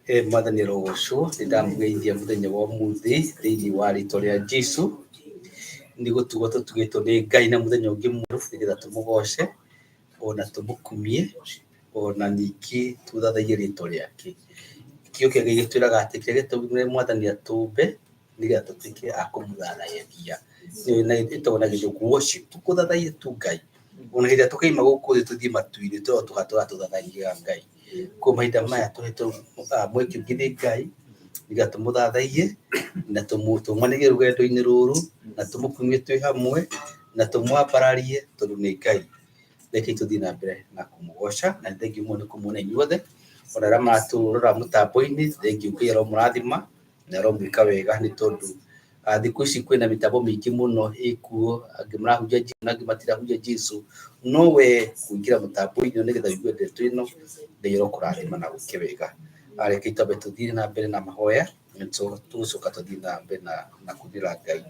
Mwathani arogocwo. Nĩ ndamũgeithia mũthenya wa ũmũthĩ thĩinĩ wa rĩtwa rĩa Jesũ. Nĩ gũtugwo tũtugĩtwo nĩ Ngai na mũthenya ũngĩ mwerũ nĩgetha tũmũgoce ona tũmũkumie ona ningĩ tũthathaiye rĩtwa rĩake. Kiugo kĩa Ngai gĩtwĩraga atĩ kĩrĩa gĩtũmire Mwathani atũmbe nĩgetha tũtuĩke a kũmũthathayagia. Ĩtagwo na gĩthũngũ worship, tũkũthathaiye tu Ngai. Ona hĩndĩ ĩrĩa tũkaima gũkũ thĩ tũthiĩ matu-inĩ tũgatũra tũthathayagia Ngai. Koguo mahinda maya tũhetwo mweke ũngĩ nĩ Ngai nĩgetha tũmũthathaiye na tũmanĩrie rũgendo-inĩ rũrũ na tũmũkumie twĩ hamwe na tũmwambararie tondũ nĩ Ngai. Rekei tũthiĩ na mbere na kũmũgoca na nĩ thengiũ mũno nĩ kũmuona inyuothe ona arĩa maratũrora mũtambo-inĩ, thengiũ Ngai aromũrathima na aromwĩka wega nĩ tondũ thikũ ici kwĩna mĩtambo mĩingĩ mũno ĩkuo, angĩ marahunjia Jesũ na angĩ matirahunjia Jesũ, no we kũingĩra mũtambo-inĩ nĩgetha ũigue ndeto ĩno, Ngai arokũrathima na agwĩke wega. Rekei twambe tũthiĩ na mbere na mahoya, tũgũcoka tũthiĩ na mbere na kũinĩra Ngai.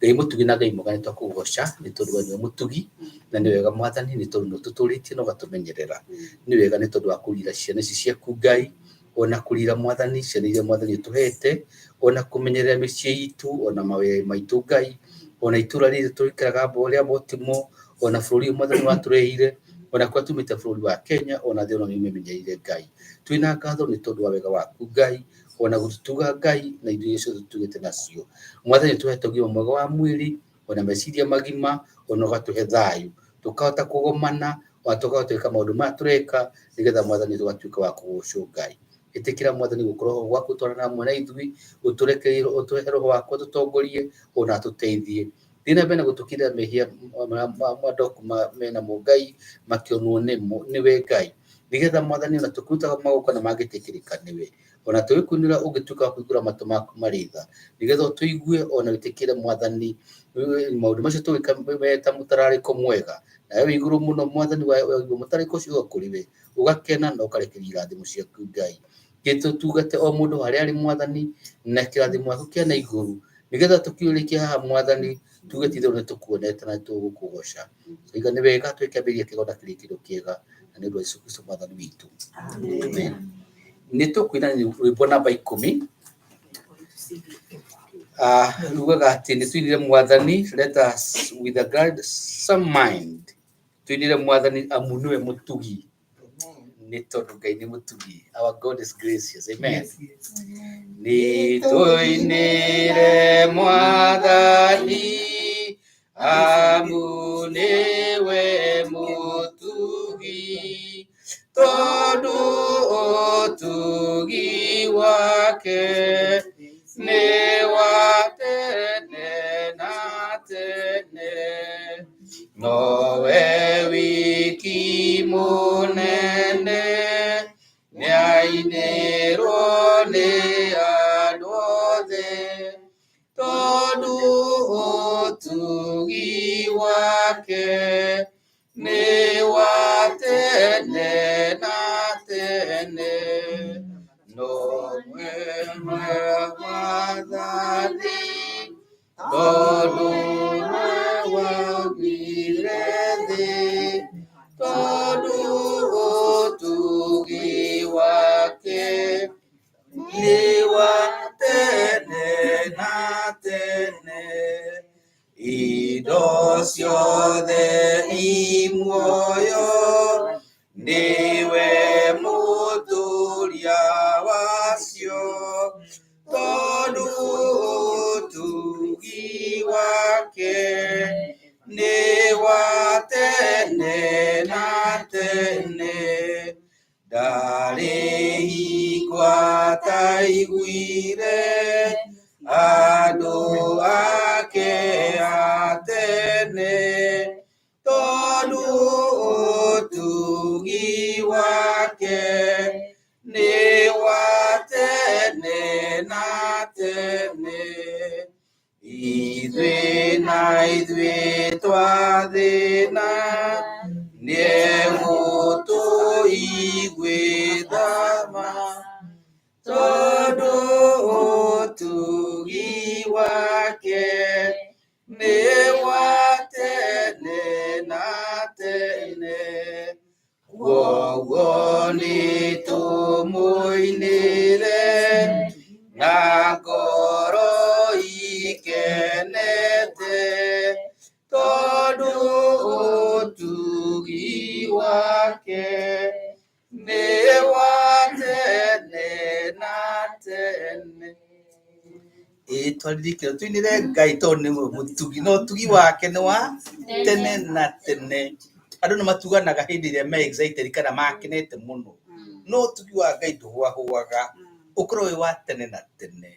Ngai mũtugi na Ngai mwega nĩ twakũgoca nĩ tondũ we nĩwe mũtugi na nĩ wega Mwathani nĩ tondũ nĩ ũtũtũrĩtie na ũgatũmenyerera. Nĩ wega nĩ tondũ wa kũrira ciana ici ciaku Ngai, ona kũrira Mwathani ciana iria Mwathani ũtũhete, ona kũmenyerera mĩciĩ itũ, ona mawĩra maitũ Ngai, ona itũra rĩrĩ tũikaraga rĩa Baltimore, ona bũrũri ũyũ Mwathani watũrehire, ona kũrĩa tumĩte bũrũri wa Kenya, ona thĩ ĩno nĩ ũmĩmenyereire Ngai. Twĩna ngatho nĩ tondũ wa wega waku Ngai, ona gũtũtuga Ngai na indo iria ciothe tũtugĩte nacio. Mwathani tũhete ũgima mwega wa mwĩrĩ, ona meciria magima, ona ũgatũhe thayũ. Tũkahota kũgomana, ona tũkahota gwĩka maũndũ maya tũreka, nĩgetha Mwathani tũgatuĩka wa kũgocwo Ngai. Ĩtĩkĩra Mwathani gũkorwo ho gwaku twarana hamwe na ithuĩ, ũtũrekererie, ũtũhe roho waku atũtongorie, ona atũteithie. Thiĩ na mbere na gũtũkirĩra mehia andũ menamo Ngai, makĩonwo nĩwe Ngai. Nĩgetha Mwathani ona tũkĩrutaga magongona mangĩtĩkĩrĩka nĩwe. Ona tũgĩkũinĩra ũngĩtuĩka wa kũhingũra matũ maku marĩ tha, nĩgetha ũtũigue ona wĩtĩkĩre Mwathani maũndũ macio tũgĩka me ta mũtararĩko mwega. Nawe wĩ igũrũ mũno Mwathani waigua mũtararĩko ũcio ũga kũrĩ we, ũgakena na ũkarekereria irathimo ciaku Ngai. Gĩtũtungate o mũndũ harĩa arĩ Mwathani na kĩrathimo gĩaku kĩa na igũrũ, nĩgetha tũkiũrĩkie haha Mwathani tuge ti itherũ nĩ tũkuonete na nĩ tũgũkũgoca. Iga nĩ wega twĩkĩambĩrĩria kĩgongona kĩrĩ kĩndũ kĩega na nĩ ũndũ wa Jesũ Kristo Mwathani witũ. Amen. Nĩ tũkũina rwĩmbo namba 10. Rugaga atĩ nĩ tũinĩre Mwathani, let us with a glad some mind tũinĩre Mwathani amu nĩwe mũtugi, nĩ tondũ Ngai nĩ mũtugi. Our God is gracious. Amen. Nĩ tũinĩre Mwathani amu nĩwe mũtugi, tondũ ũtugi wake nĩ wa tene na tene. Nowe wiki mũnene nĩainĩrwo nĩ andũ othe, tondũ ũtugi wake nĩ wa tene na tene. Nowe Mwathani, tondũ nĩwe waugire thĩ, tondũ ũtugi wake nĩ wa tene na tene. Indo ciothe i muoyo, nĩwe mũtũria wacio, tondũ ũtugi wake nĩ wa tene na tene. Ndarĩ hingo ataiguire andũ ake a tene, tondũ ũtugi wake nĩ wa tene na tene. Ithuĩ na ithuĩ twathĩna, nĩegũtũiguĩra tha, tondũ ũtugi wake nĩ wa tene na tene. Kwoguo nĩ tũmũinĩre. Rĩtwa ririkĩro tũinĩre Ngai tondũ nĩwe mũtugi na ũtugi wake nĩ wa tene na tene. Andũ nĩ matuganaga hĩndĩ ĩrĩa me excited kana makenete mũno, no ũtugi wa Ngai ndũhũahũaga, ũkorwo wĩ wa tene na tene.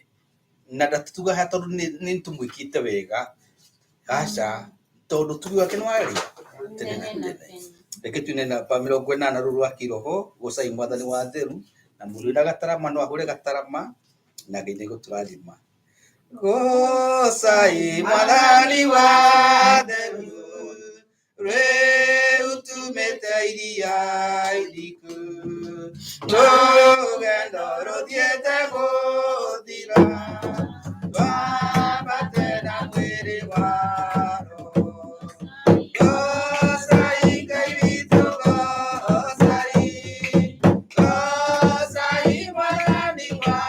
Na ndatũtugaga tondũ nĩ tũmwĩkĩte wega, aca, tondũ ũtugi wake nĩ warĩ tene na tene. Reke tuine namba 80 rũrũ rwa kĩroho, gocai mwathani wa theru, na mũndũ wĩna gatarama no ahũre gatarama, na Ngai nĩ egũtũrathima. Gocai mwathani wa theru, rĩu tumĩte iria iriku, rũgendo rũthiĩte gũthira, twambate na mwĩrĩ wa roho. Gocai Ngai witũ, gocai, gocai mwathani wa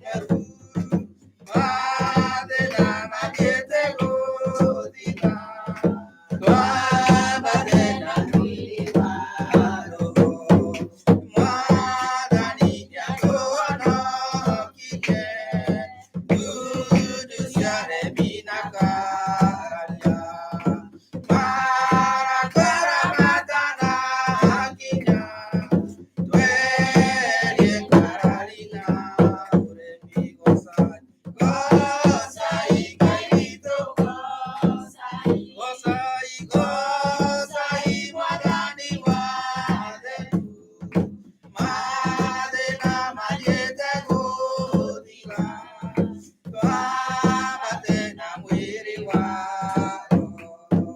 theru, mathĩna mathiĩte gũthira, twambate na mwĩrĩ wa roho. Mwathani nĩatũhonokirie, ndundu cia aremi na kararia, marakara matanakinya, twerie ngarari na ũremi. Gocai, gocai Ngai witũ, gocai, gocai mwathani wa theru, mathĩna mathiĩte gũthira, twambate na mwĩrĩ wa roho.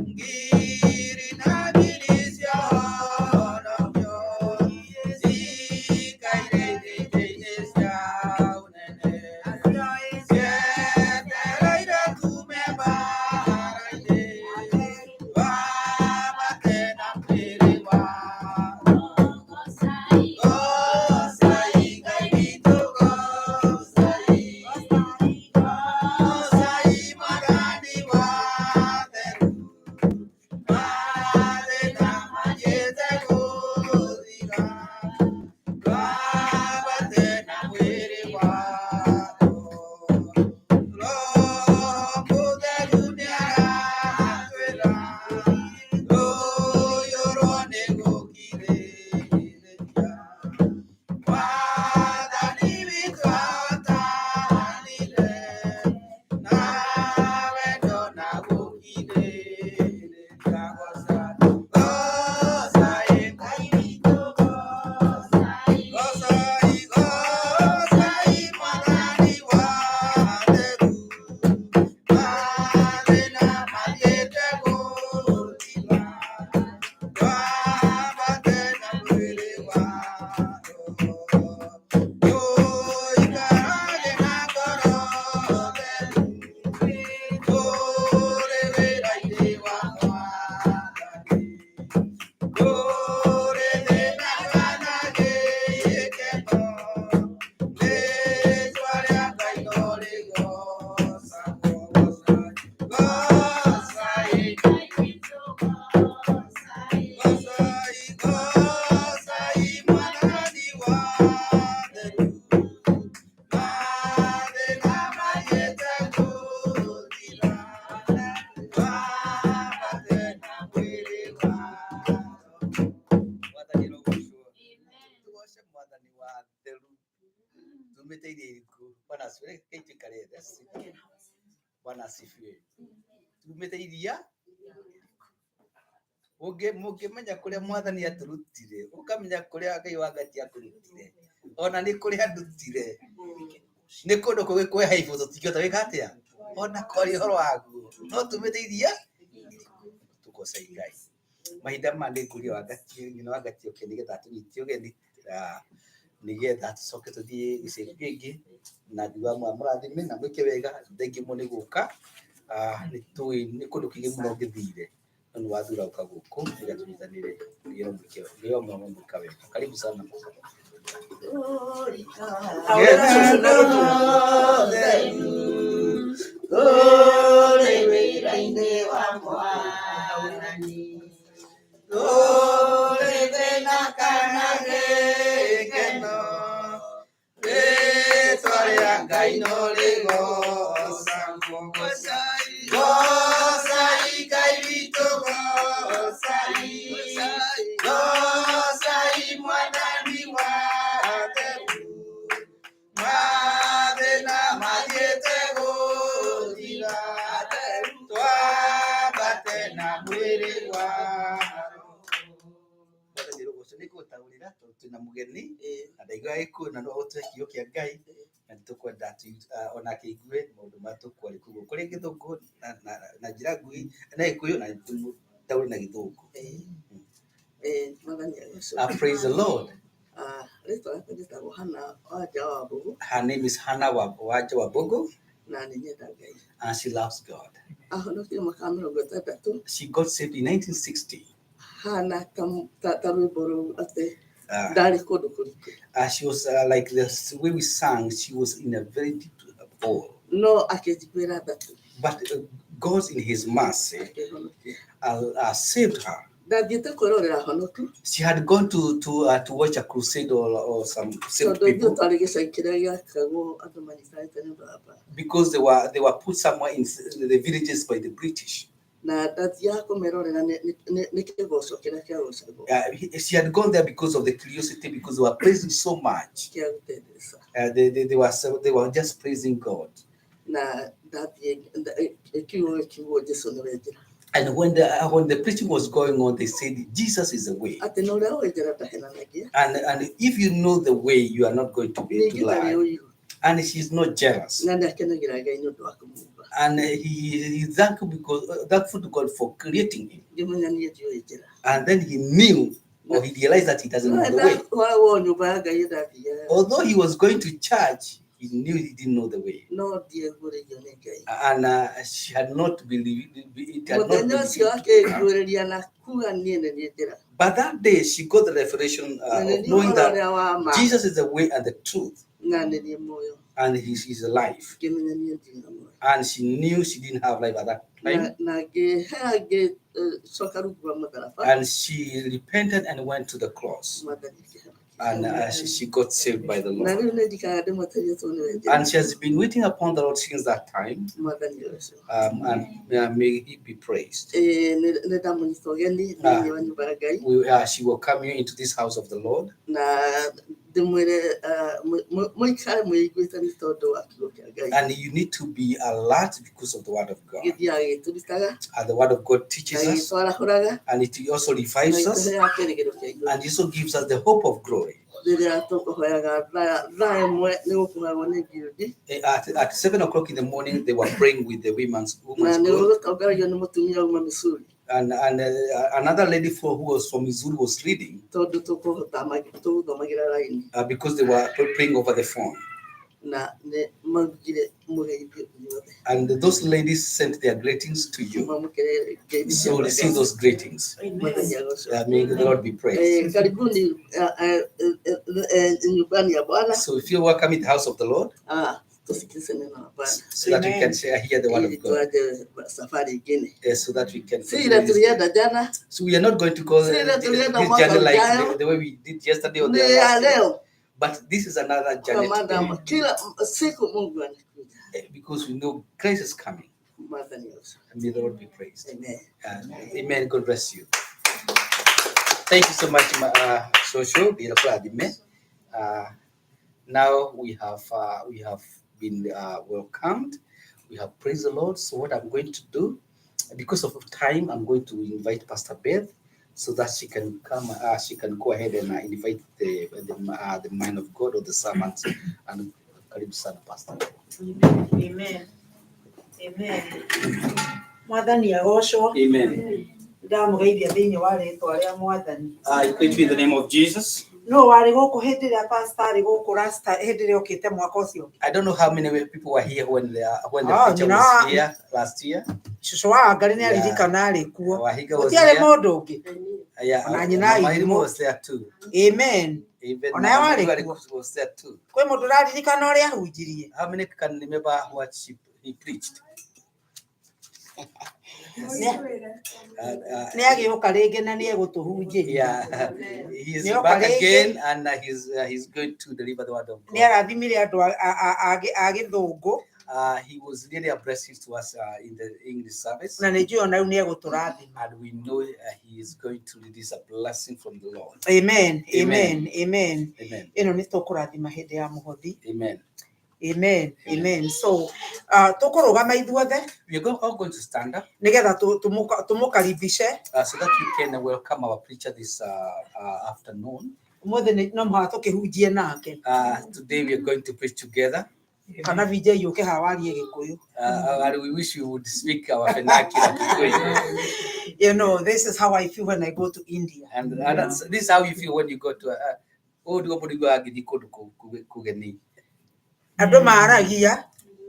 Ngiri na ngiri ciahonokio, cikaire itĩ-inĩ cia ũnene, cietereire tume mbara-inĩ, twambate na mwĩrĩ wa roho. Gocai Ngai witũ, gocai, gocai mwathani wa theru, mathĩna mathiĩte gũthira, twambate na mwĩrĩ wa roho. Roho Mũtheru nĩaratwĩra, tũiyũrwo nĩ gũkirĩrĩria. Mwathani witũ atanire, na wendo na gũkirĩrĩria. Gocai, gocai Ngai witũ, gocai, gocai mwathani wa theru, mathĩna mathiĩte gũthira, twambate na mwĩrĩ wa roho. Tũikarage na ngoro theru, tũrĩ wĩra-inĩ wa Mwathani, kũrĩ thĩna kana gĩkeno, rĩĩtwa rĩa Ngai no rĩgoocagwo. Gocai, gocai, gocai, gocai mwathani wa theru, mathĩna mathiĩte gũthira, twambate na mwĩrĩ wa roho. Mwathani arogocwo. Tũgoce mwathani wa theru, tumĩte iria iriku. Bwana asifiwe. Rekei tũikare thĩ. Bwana asifiwe. Tumĩte iria mũngĩmenya kũrĩa mwathani atũrutire, ũkamenya kũrĩa Ngai wa Ngati akũrutire, ona nĩ kũrĩa andutire, nĩ kũndũ kũngĩ kwĩ haibũ tũtingĩhota gwĩka atĩa, ona kwaria ũhoro waguo, no tumĩte iria tũgoce Ngai. Mahinda maya nĩ ngũria Wangati, nyina wa Ngati oke nĩgetha atũnyitie ũgeni, nĩgetha tũcoke tũthiĩ gĩcagi kĩngĩ, na ngiuga mũrathime na mwĩke wega, thengiũ mũno nĩ gũka, nĩ tũĩ nĩ kũndũ kũingĩ mũno ũngĩthire, no nĩ wathura gũka gũkũ nĩgetha tũnyitanĩre, nĩgetha mwĩke mwĩka wega. Karibu sana. Tũrĩ wĩra-inĩ wa Mwathani, tũrĩ thĩna kana gĩkeno, rĩĩtwa rĩa Ngai no rĩgocagwo. Gocai Ngai witũ, gocai, gocai Mwathani wa theru. Mathĩna mathiĩte gũthira, twambate na mwĩrĩ wa roho. Mwathani rũgocwo. Nĩ ngũgũtaũrĩra tondũ twĩna mũgeni na ndaigua Gĩkũyũ na no ũtũhe kiugo kĩa Ngai na nĩ tũkwenda onake aigue maũndũ marĩa tũkwaria. Koguo kũrĩ Gĩthũngũ na njĩra nguhĩ na Gĩkũyũ na tũmũtaũre na Gĩthũngũ. Mwathani agocwo. Praise the Lord. Rĩtwa rĩakwa njĩtagwo Hannah Wanja wa Mbũgũ. Her name is Hannah Wanja Wambugu Na nĩ nyenda Ngai. And she loves God. Ahonokire mwaka wa 60. She got saved in 1960. Hana ta rwĩmbo rũu atĩ ndarĩ kũndũ kũriku. She was like the way we sang, she was in a very deep hole. No akĩnjiguĩra tha tu. But God, in His mercy, akĩhonokia. Saved her. Ndathiĩte kwĩrorera honoku. She had gone to watch a crusade or some saved tondũ ithuĩ people twarĩ gĩcagi kĩrĩa gĩakagwo andũ manyitanĩte nĩ ũndũ wa mbara. Because they were put somewhere in the villages by the British. Na ndathiaga kũmerorera nĩ kĩgoco kĩrĩa kĩagocagwo. She had gone there because of the curiosity, because they were praising so much. Kĩa gũtenderesa. They were just praising God. Na ndathiĩ kiugo gĩkiugwo Jesũ nĩwe njĩra. And when the preaching was going on, they said Jesus is the way. Atĩ na ũrĩa ũĩ njĩra ndahenanagia. And if you know the way, you are not going to be ningĩ to ndarĩ lie. ũiru. And she's not jealous. Na nĩ akenagĩra Ngai nĩ ũndũ wa kũmũmba. And he thankful because thankful to God for creating him. Ngĩmenya niĩ ndiũĩ njĩra. And then he knew or he realized that he doesn't know the way. Ndatwaragwo nyũmba ya Ngai ndathiaga. Although he was going to church, he knew he didn't know the way. No ndieguũrĩirio nĩ Ngai. And she had not believed it had not mũthenya been ũcio akĩnguũrĩria na kuga niĩ nĩ niĩ njĩra. But that day she got the revelation na nĩ of niĩ knowing ũhoro that ũrĩa wa ma Jesus is the way and the truth, na nĩ niĩ muoyo. And he is life. Ngĩmenya niĩ ndirĩ na muoyo. And she knew she didn't have life at that time. Na ngĩhera ngĩcoka rungu rwa mũtharaba. And she repented and went to the cross. Mwathani akĩhonokia. And she got saved by the Na Lord. rĩu nĩ njikaraga ndĩmwetereire tondũ nĩwe njĩra. And she has been waiting upon the Lord since that time. Mwathani ũcio. And may he be praised. Ĩĩ, nĩ ndamũnyita ũgeni thĩinĩ wa nyũmba ya Ngai. She will come here into this house of the Lord. Na ndĩmwĩre mũikare mwĩiguĩte nĩ tondũ wa kiugo kĩa Ngai. And you need to be alert because of the word of God. Gĩthiaga gĩtũrutaga And the word of God teaches na us gĩtwarahũraga and it also na revives us gĩtũheaga kĩĩrĩgĩrĩro kĩa igũrũ. And also gives us the hope of glory. Rĩrĩa tũkũhoyaga thaa 1 nĩ gũkũhoyagwo nĩ ngirudi. At 7 o'clock in the morning, they were praying with the women's Na women's nĩ group. gũtongoragio nĩ mũtumia uma Missouri. And another lady who was from Missouri was leading tondũ tũgũthomagĩra raini. Because they were praying over the phone. Na nĩ maugire mũgeithio inyuothe. And those ladies sent their greetings to you. Mamũkĩre ngeithi cia So receive those greetings. Mwathani agocwo. May the Lord be praised. Karibuni nyumbani ya Bwana. So if you welcome in the house of the Lord, Tusikilize neno la Bwana so that we can share, hear the word ili of God, tuanze safari ingine. So that we can Si ile continue this. tulienda jana, So we are not going to go si ile tulienda this mwaka journey like ujao, the way we did yesterday or the ni ya last year. leo. But this is another Kwa journey maana today, kila siku Mungu anakuja. Because we know Christ is coming. Mwathani agocwo. And may the Lord be praised. Amen. Amen. God bless you. Thank you so much, Shosho. Now we have been welcomed. We have praised the Lord. So what I'm going to do, because of time, I'm going to invite Pastor Beth so that she can come. She can go ahead and invite the man of God or the servants. And karibu sana, Pastor. Amen. Amen. Amen. Mwathani agocwo. Amen. Ndamũgeithia thĩinĩ wa rĩtwa rĩa Mwathani. I greet you in the name of Jesus. No warĩ gũkũ hĩndĩ ĩrĩa pastor arĩ gũkũ last hĩndĩ ĩrĩa okĩte mwaka ũcio? I don't know how many people were here when the Oh, preacher you was know, here last year. Cũcũ wa Ngarĩ nĩ Yeah. aririkana arĩ kuo. Wahiga was Gũtiarĩ here. mũndũ ũngĩ. Yeah, Ona nyina Mama Irimo Irimo. was there too. Amen. Even Ona ye Mama warĩ Irimo kuo. was there too. Kwĩ mũndũ ũraririkana ũrĩa ahunjirie? How many can remember what he preached? Nĩ agĩũka rĩngĩ na nĩ egũtũhunjĩria. Yeah, he's Nĩoka back rĩngĩ. Again and he's going to deliver the word of Nĩ God. arathimire andũ a gĩthũngũ. He was really a blessing to us in the English service, Na nĩ njũĩ ona rĩu nĩ egũtũrathima. And we know he is going to release a blessing from the Lord. Amen. Amen. Amen, amen. Amen. Ĩno nĩ tũkũrathima hĩndĩ ya mũhothi. Amen. Amen, amen. So tũkũrũgama ithuothe We are all going to stand up nĩgetha tũmũkaribishe. So that we can welcome our preacher this afternoon. Ũmũthĩ no mũhaka tũkĩhunjie nake. Today we are going to preach together. Kana VJ yũke haha warie gĩkũyũ. And we wish you would speak our vernacular Kikuyu. This is how I feel when I go to India. And this is how you feel when you go to oh, do you go agĩthiĩ kũndũ kũgeni. Andũ maragia.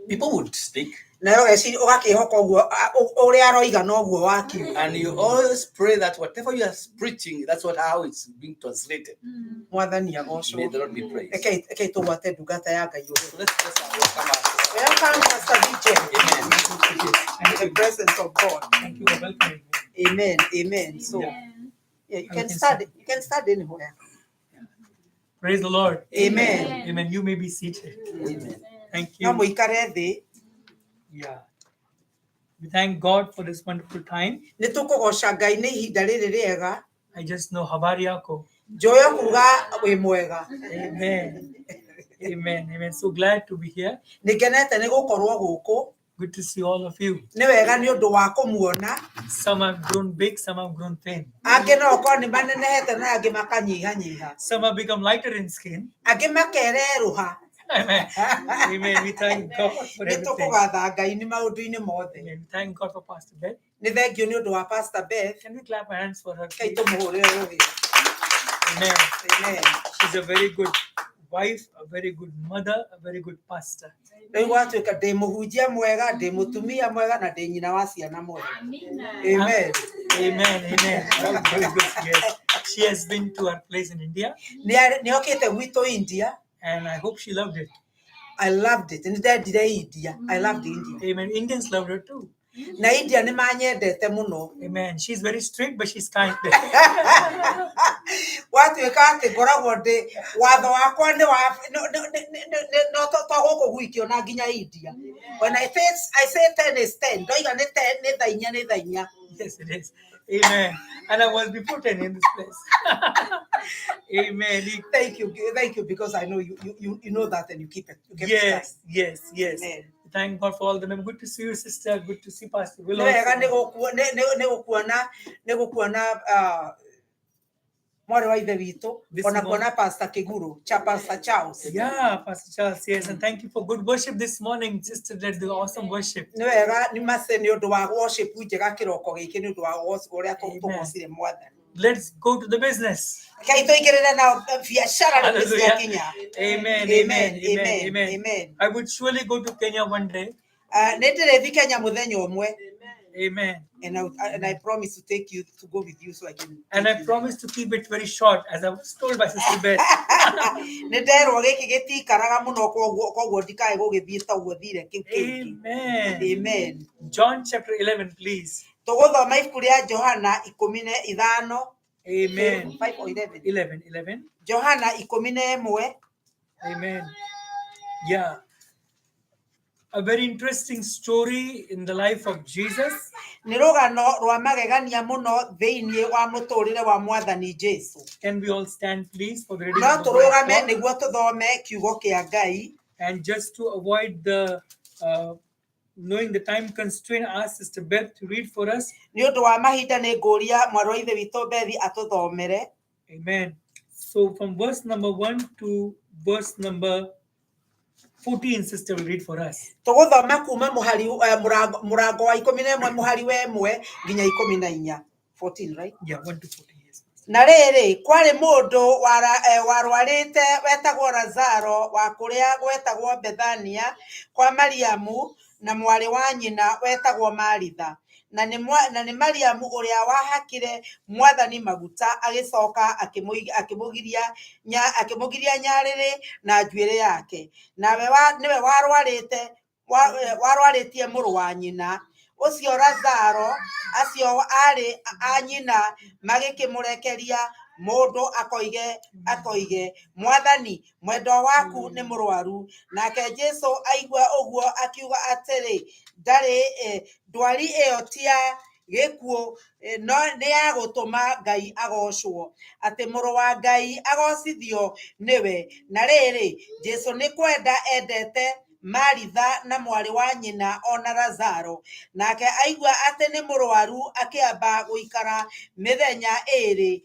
People would speak, nayo ũgeciria ũgakĩhoka ũguo ũrĩa aroiga noguo wakiuga. And you always pray that whatever you are preaching, that's what how it's being translated. Mwathani agocwo. May the Lord be praised. Rekei tũgwate ndungata ya Ngai ũguo. So let's welcome our sister. Welcome, Pastor VJ. Amen. In the presence of God. Thank you for welcoming me. Amen, amen. So yeah, you I can can start, you can start anywhere. Praise the Lord. Amen. Amen. You may be seated. Amen. Thank No you. mũikare thĩ. Yeah. We thank God for this wonderful time. Nĩ tũkũgoca Ngai nĩ ihinda rĩrĩ rĩega. I just know habari yako. Njoyo kuga wĩ mwega. Amen. Amen. Amen. So glad to be here. Nĩ ngenete nĩ gũkorwo gũkũ. Good to see all of you. Nĩ wega nĩ ũndũ wa kũmuona. Some have grown big, some have grown thin. Angĩ no okorwo nĩ manenehete na angĩ makanyihanyiha. Some have become lighter in skin. Angĩ makererũha. Amen. Amen. We thank God for Nĩ everything. tũkũgatha Ngai nĩ maũndũ-inĩ mothe. Amen. We thank God for Pastor Beth. Nĩ thengio nĩ ũndũ wa Pastor Beth. Can we clap our hands for her, Rekei please? tũmũhũrĩre rũhĩ. Amen. Amen. She's a very good wife, a very good mother, a very good pastor. Rĩu gwatuĩka ndĩ mũhunjia mwega, ndĩ mũtumia mwega na ndĩ nyina wa ciana mwega. Amen. Amen. Amen. All very good. Yes. She has been to our place in India, Nĩ okĩte gwitũ India. And I hope she loved it. I loved it. Nĩ ndendire India. I loved India. Amen. Indians loved her too. Na India nĩ manyendete mũno. Amen. She's very strict, but she's kind. Gwatuĩka atĩ ngoragwo ndĩ watho wakwa nĩ wa no to gũkũ gwiki ona nginya India. When I say 10 is 10. Ndoiga nĩ 10 nĩ thaa inya nĩ thaa inya. Yes, it is. Amen. And I was before 10 in this place. Amen. Thank you. Thank you, because I know you know that and you keep it. You keep Yes, it. yes. Amen. Thank God for all the men. Good to see you, sister. Good to see Pastor Will. Nĩ wega also. nĩ gũkuona mwarĩ wa ithe witũ This ona morning. kuona Pastor Kĩguru cha Pastor Charles. Yeah, Pastor Charles, yes. And thank you for good worship this morning. Sister led the awesome worship. Nĩ wega nĩ mace nĩ ũndũ wa worship njega kĩroko gĩkĩ nĩ ũndũ wa ũrĩa Amen. tũgocire mwathani. Let's go to the business. Rekei tũingĩrĩre na biacara rĩu Hallelujah. nĩciakinya. Amen, Amen, amen, amen, amen, amen. amen. I would surely go to Kenya one day. Nĩ ndĩrĩthiĩ Kenya mũthenya ũmwe. Amen. And I promise to take you to go with you so I can And take I you. promise to keep it very short, as I was told by Sister Beth. Nĩ nderwo gĩkĩ gĩtikaraga mũno koguo ndikae gũgĩthiĩ ta ũguo thire kĩu kĩngĩ. Amen. Amen. John chapter 11, please. Tũgũthoma ibuku rĩa Johana 15. Amen. 5 or 11. 11, 11. Johana 11. Amen. Yeah. A very interesting story in the life of Jesus. Nĩ rũgano rwa magegania mũno thĩinĩ wa mũtũrĩre wa mwathani Jesu. Can we all stand, please, for the reading No of the word of tũrũgame God? nĩguo tũthome kiugo kĩa Ngai. And just to avoid the knowing the time constraint, ask Sister Beth to read for us. Nĩ ũndũ wa mahinda nĩ ngũria mwarĩ wa ithe witũ Bethi atũthomere. Amen. So from verse number 1 to verse number 14, Sister will read for us. Tũgũthoma kuma mũhari mũrango wa 11 mũhari wa 1 nginya 14. 14, right? Yeah, 1 to 14. Yes. Na rĩrĩ kwarĩ mũndũ warwarĩte wetagwo Lazaro wa kũrĩa gwetagwo Bethania kwa Mariamu na mwarĩ wa nyina wetagwo Maritha. Na nĩ Mariamu ũrĩa wahakire mwathani maguta agĩcoka akĩmũgiria nyarĩrĩ na njuĩrĩ yake. Nawe nĩwe warwarĩtie mũrũ wa nyina Ũcio Lazaro, acio aarĩ a nyina magĩkĩmũrekeria mũndũ akoige, Mwathani, mwendwa waku nĩ mũrwaru. Nake Jesũ aigua ũguo akiuga atĩrĩ, ndarĩ ndwari ĩyo ti ya gĩkuũ, no nĩ ya gũtũma Ngai agocwo, atĩ Mũrũ wa Ngai agocithio nĩwe. Na rĩrĩ, Jesũ nĩ kwenda endete Maritha na mwarĩ wa nyina ona Lazaro. Nake aigua atĩ nĩ mũrwaru, akĩamba gũikara mĩthenya 2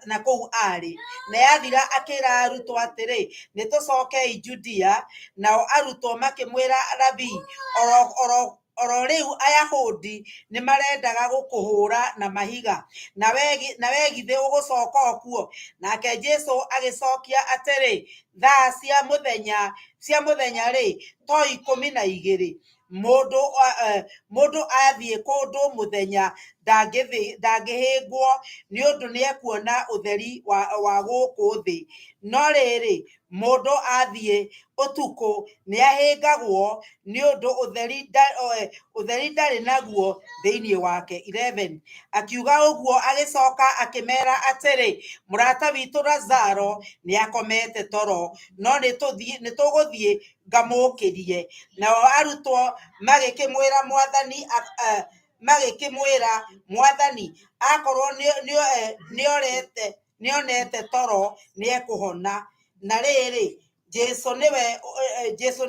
na kũu arĩ. Na yathira akĩra arutwo atĩrĩ, nĩ tũcokei Judea. Nao arutwo makĩmwĩra, Rabii, oro rĩu Ayahudi nĩ marendaga gũkũhũra na mahiga, nawe githĩ ũgũcoka o kuo? Nake Jesũ agĩcokia atĩrĩ, thaa cia mũthenya rĩ, to 12? Mũndũ athiĩ kũndũ mũthenya ndangĩhĩngwo, nĩ ũndũ nĩekuona ũtheri wa gũkũ thĩ. No rĩrĩ, mũndũ athiĩ ũtukũ nĩahĩngagwo, nĩ ũndũ ũtheri ndarĩ naguo thĩinĩ wake. 11 Akiuga ũguo agĩcoka akĩmera atĩrĩ, mũrata witũ Lazaro nĩakomete toro, no nĩtũgũthiĩ ngamũũkĩrie. Nao arutwo magĩkĩmwĩra Mwathani, akorwo nĩonete toro nĩekũhona. Na rĩrĩ, Jesũ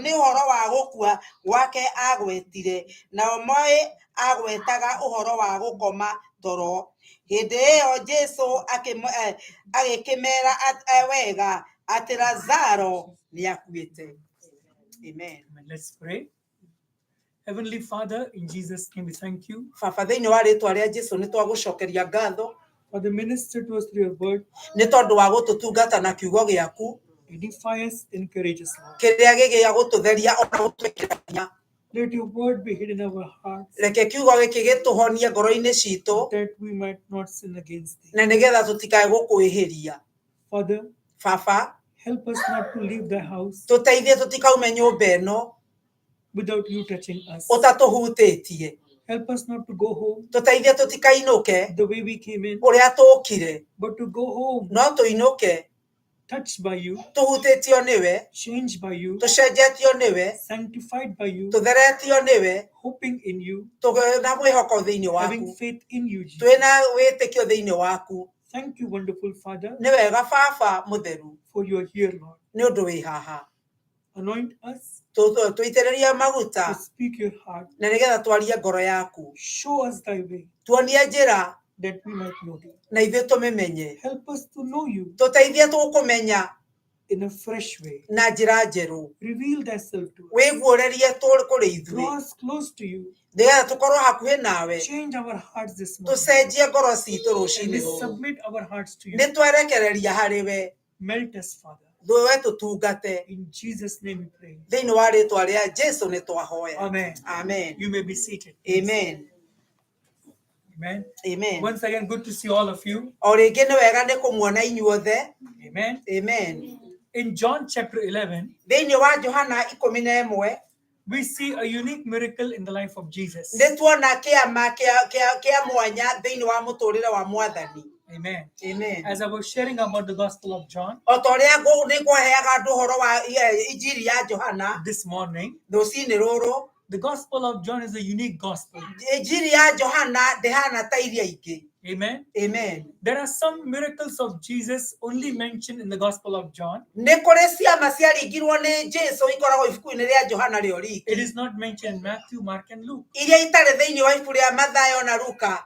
nĩ ũhoro wa gũkua gwake agwetire, nao moĩ agwetaga ũhoro wa gũkoma toro. Hĩndĩ ĩyo Jesũ agĩkĩmera wega atĩ Lazaro nĩakuĩte. Amen. Amen. Let's pray. Heavenly Father, in Jesus' name we thank you. Baba, thĩinĩ wa rĩtwa rĩa Jesũ nĩ twagũcokeria ngatho. Father, minister to us through your word. Nĩ tondũ wa gũtũtungata na kiugo gĩaku. Edify us, encourage us, Lord. Kĩrĩa gĩgĩa gũtũtheria ona gũtwĩkĩra hinya. Let your word be hidden in our hearts. Reke kiugo gĩkĩ gĩtũhonie ngoro-inĩ citũ. That we might not sin against thee. Na nĩgetha tũtikae gũkwĩhĩria. Father, Baba, help us not to leave the house tũteithie tũtikaume nyũmba ĩno without you touching us. Ũtatũhutĩtie. Help us not to go home Tũteithie tũtikainũke the way we came in, ũrĩa tũkire, but to go home no tũinũke touched by you, tũhutĩtio nĩwe, changed by you, tũcenjetio nĩwe, sanctified by you, tũtheretio nĩwe, hoping in you, na mwĩhoko thĩinĩ waku, having faith in you, Jesus. Twĩna wĩtĩkio thĩinĩ waku. Thank you, wonderful Father, Nĩ wega Baba mũtheru, for you are here, Lord. Nĩ ũndũ wĩ haha. Anoint us Tũitĩrĩrie maguta to speak your heart. Na nĩgetha twarie ngoro yaku. Show us thy way, Tuonie njĩra that we might know thee. Na ithuĩ tũmĩmenye. Help us to know you Tũteithie tũkũmenya in a fresh way. Na njĩra njerũ. Reveal thyself to us. Wĩguũrĩrie kũrĩ ithuĩ. Draw us close to you. Nĩgetha tũkorwo hakuhĩ nawe. Change our hearts this morning. Tũcenjie ngoro citũ rũcinĩ And we rũrũ. submit our hearts to you. Nĩ twerekereria harĩ we. Melt us, Father. We tũtungate. In Jesus' name we pray. Thĩinĩ wa rĩtwa rĩa Jesũ nĩ twahoya. Amen. Amen. You may be seated. Amen. Amen. Amen. Once again, good to see all of you. O rĩngĩ nĩ wega nĩ kũmuona inyuothe. Amen. Amen. In John chapter 11, Thĩinĩ wa Johana 11, we see a unique miracle in the life of Jesus. Nĩ tuona kĩama kĩa mwanya thĩinĩ wa mũtũrĩre wa Mwathani. Amen. Amen. As I was sharing about the Gospel of John O ta ũrĩa nĩ ngwaheaga andũ ũhoro wa Injiri ya Johana this morning, rũcinĩ rũrũ, the Gospel of John is a unique gospel. Injiri ya Johana ndĩhana ta iria ingĩ. Amen. Amen. There are some miracles of Jesus only mentioned in the Gospel of John. Nĩ kũrĩ ciama ciaringirwo nĩ Jesũ ikoragwo ibuku-inĩ rĩa Johana rĩo riki. It is not mentioned in Matthew, Mark, and Luke. Iria itarĩ thĩinĩ wa ibuku rĩa Mathayo na Luka.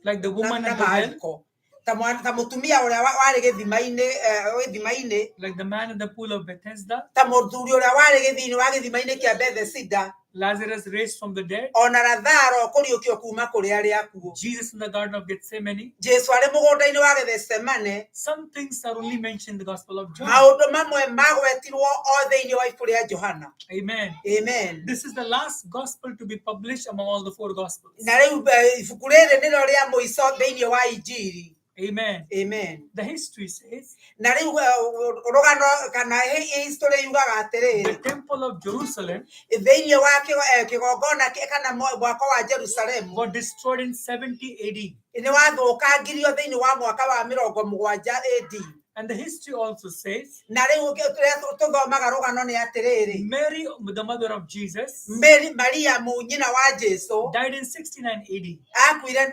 Like the woman Na at the well. Mariko. Ta mũtumia ũrĩa warĩ gĩthima-inĩ. Like the man at the pool of Bethesda. Ta mũthuri ũrĩa warĩ gĩthima-inĩ wa gĩthima-inĩ kĩa Bethesda. Lazarus raised from the dead. Ona Lazaro kũriũkio kuma kũrĩ arĩa akuũ. Jesus in the Garden of Gethsemane. Jesũ arĩ mũgũnda-inĩ wa Gethsemane. Some things are only mentioned in the Gospel of John. Maũndũ mamwe magwetirwo o thĩinĩ wa ibuku rĩa Johana. Amen. Amen. This is the last gospel to be published among all the four gospels. Na rĩu ibuku rĩrĩ nĩrĩo rĩa mũico thĩinĩ wa Injiri. Amen. Amen. The history says Na rĩu rũgano kana history yugaga the atĩrĩrĩ, temple of Jerusalem thĩinĩ wa kĩgongona kana mwako wa Jerusalemu was destroyed in 70 AD. nĩ wathũkangirio thĩinĩ wa mwaka wa 70 AD. And the history also says Na rĩu kĩrĩa tũthomaga rũgano nĩ atĩrĩrĩ, Mary, the mother of Jesus, Mary Mariamu nyina wa Jesu died in 69 AD. akuire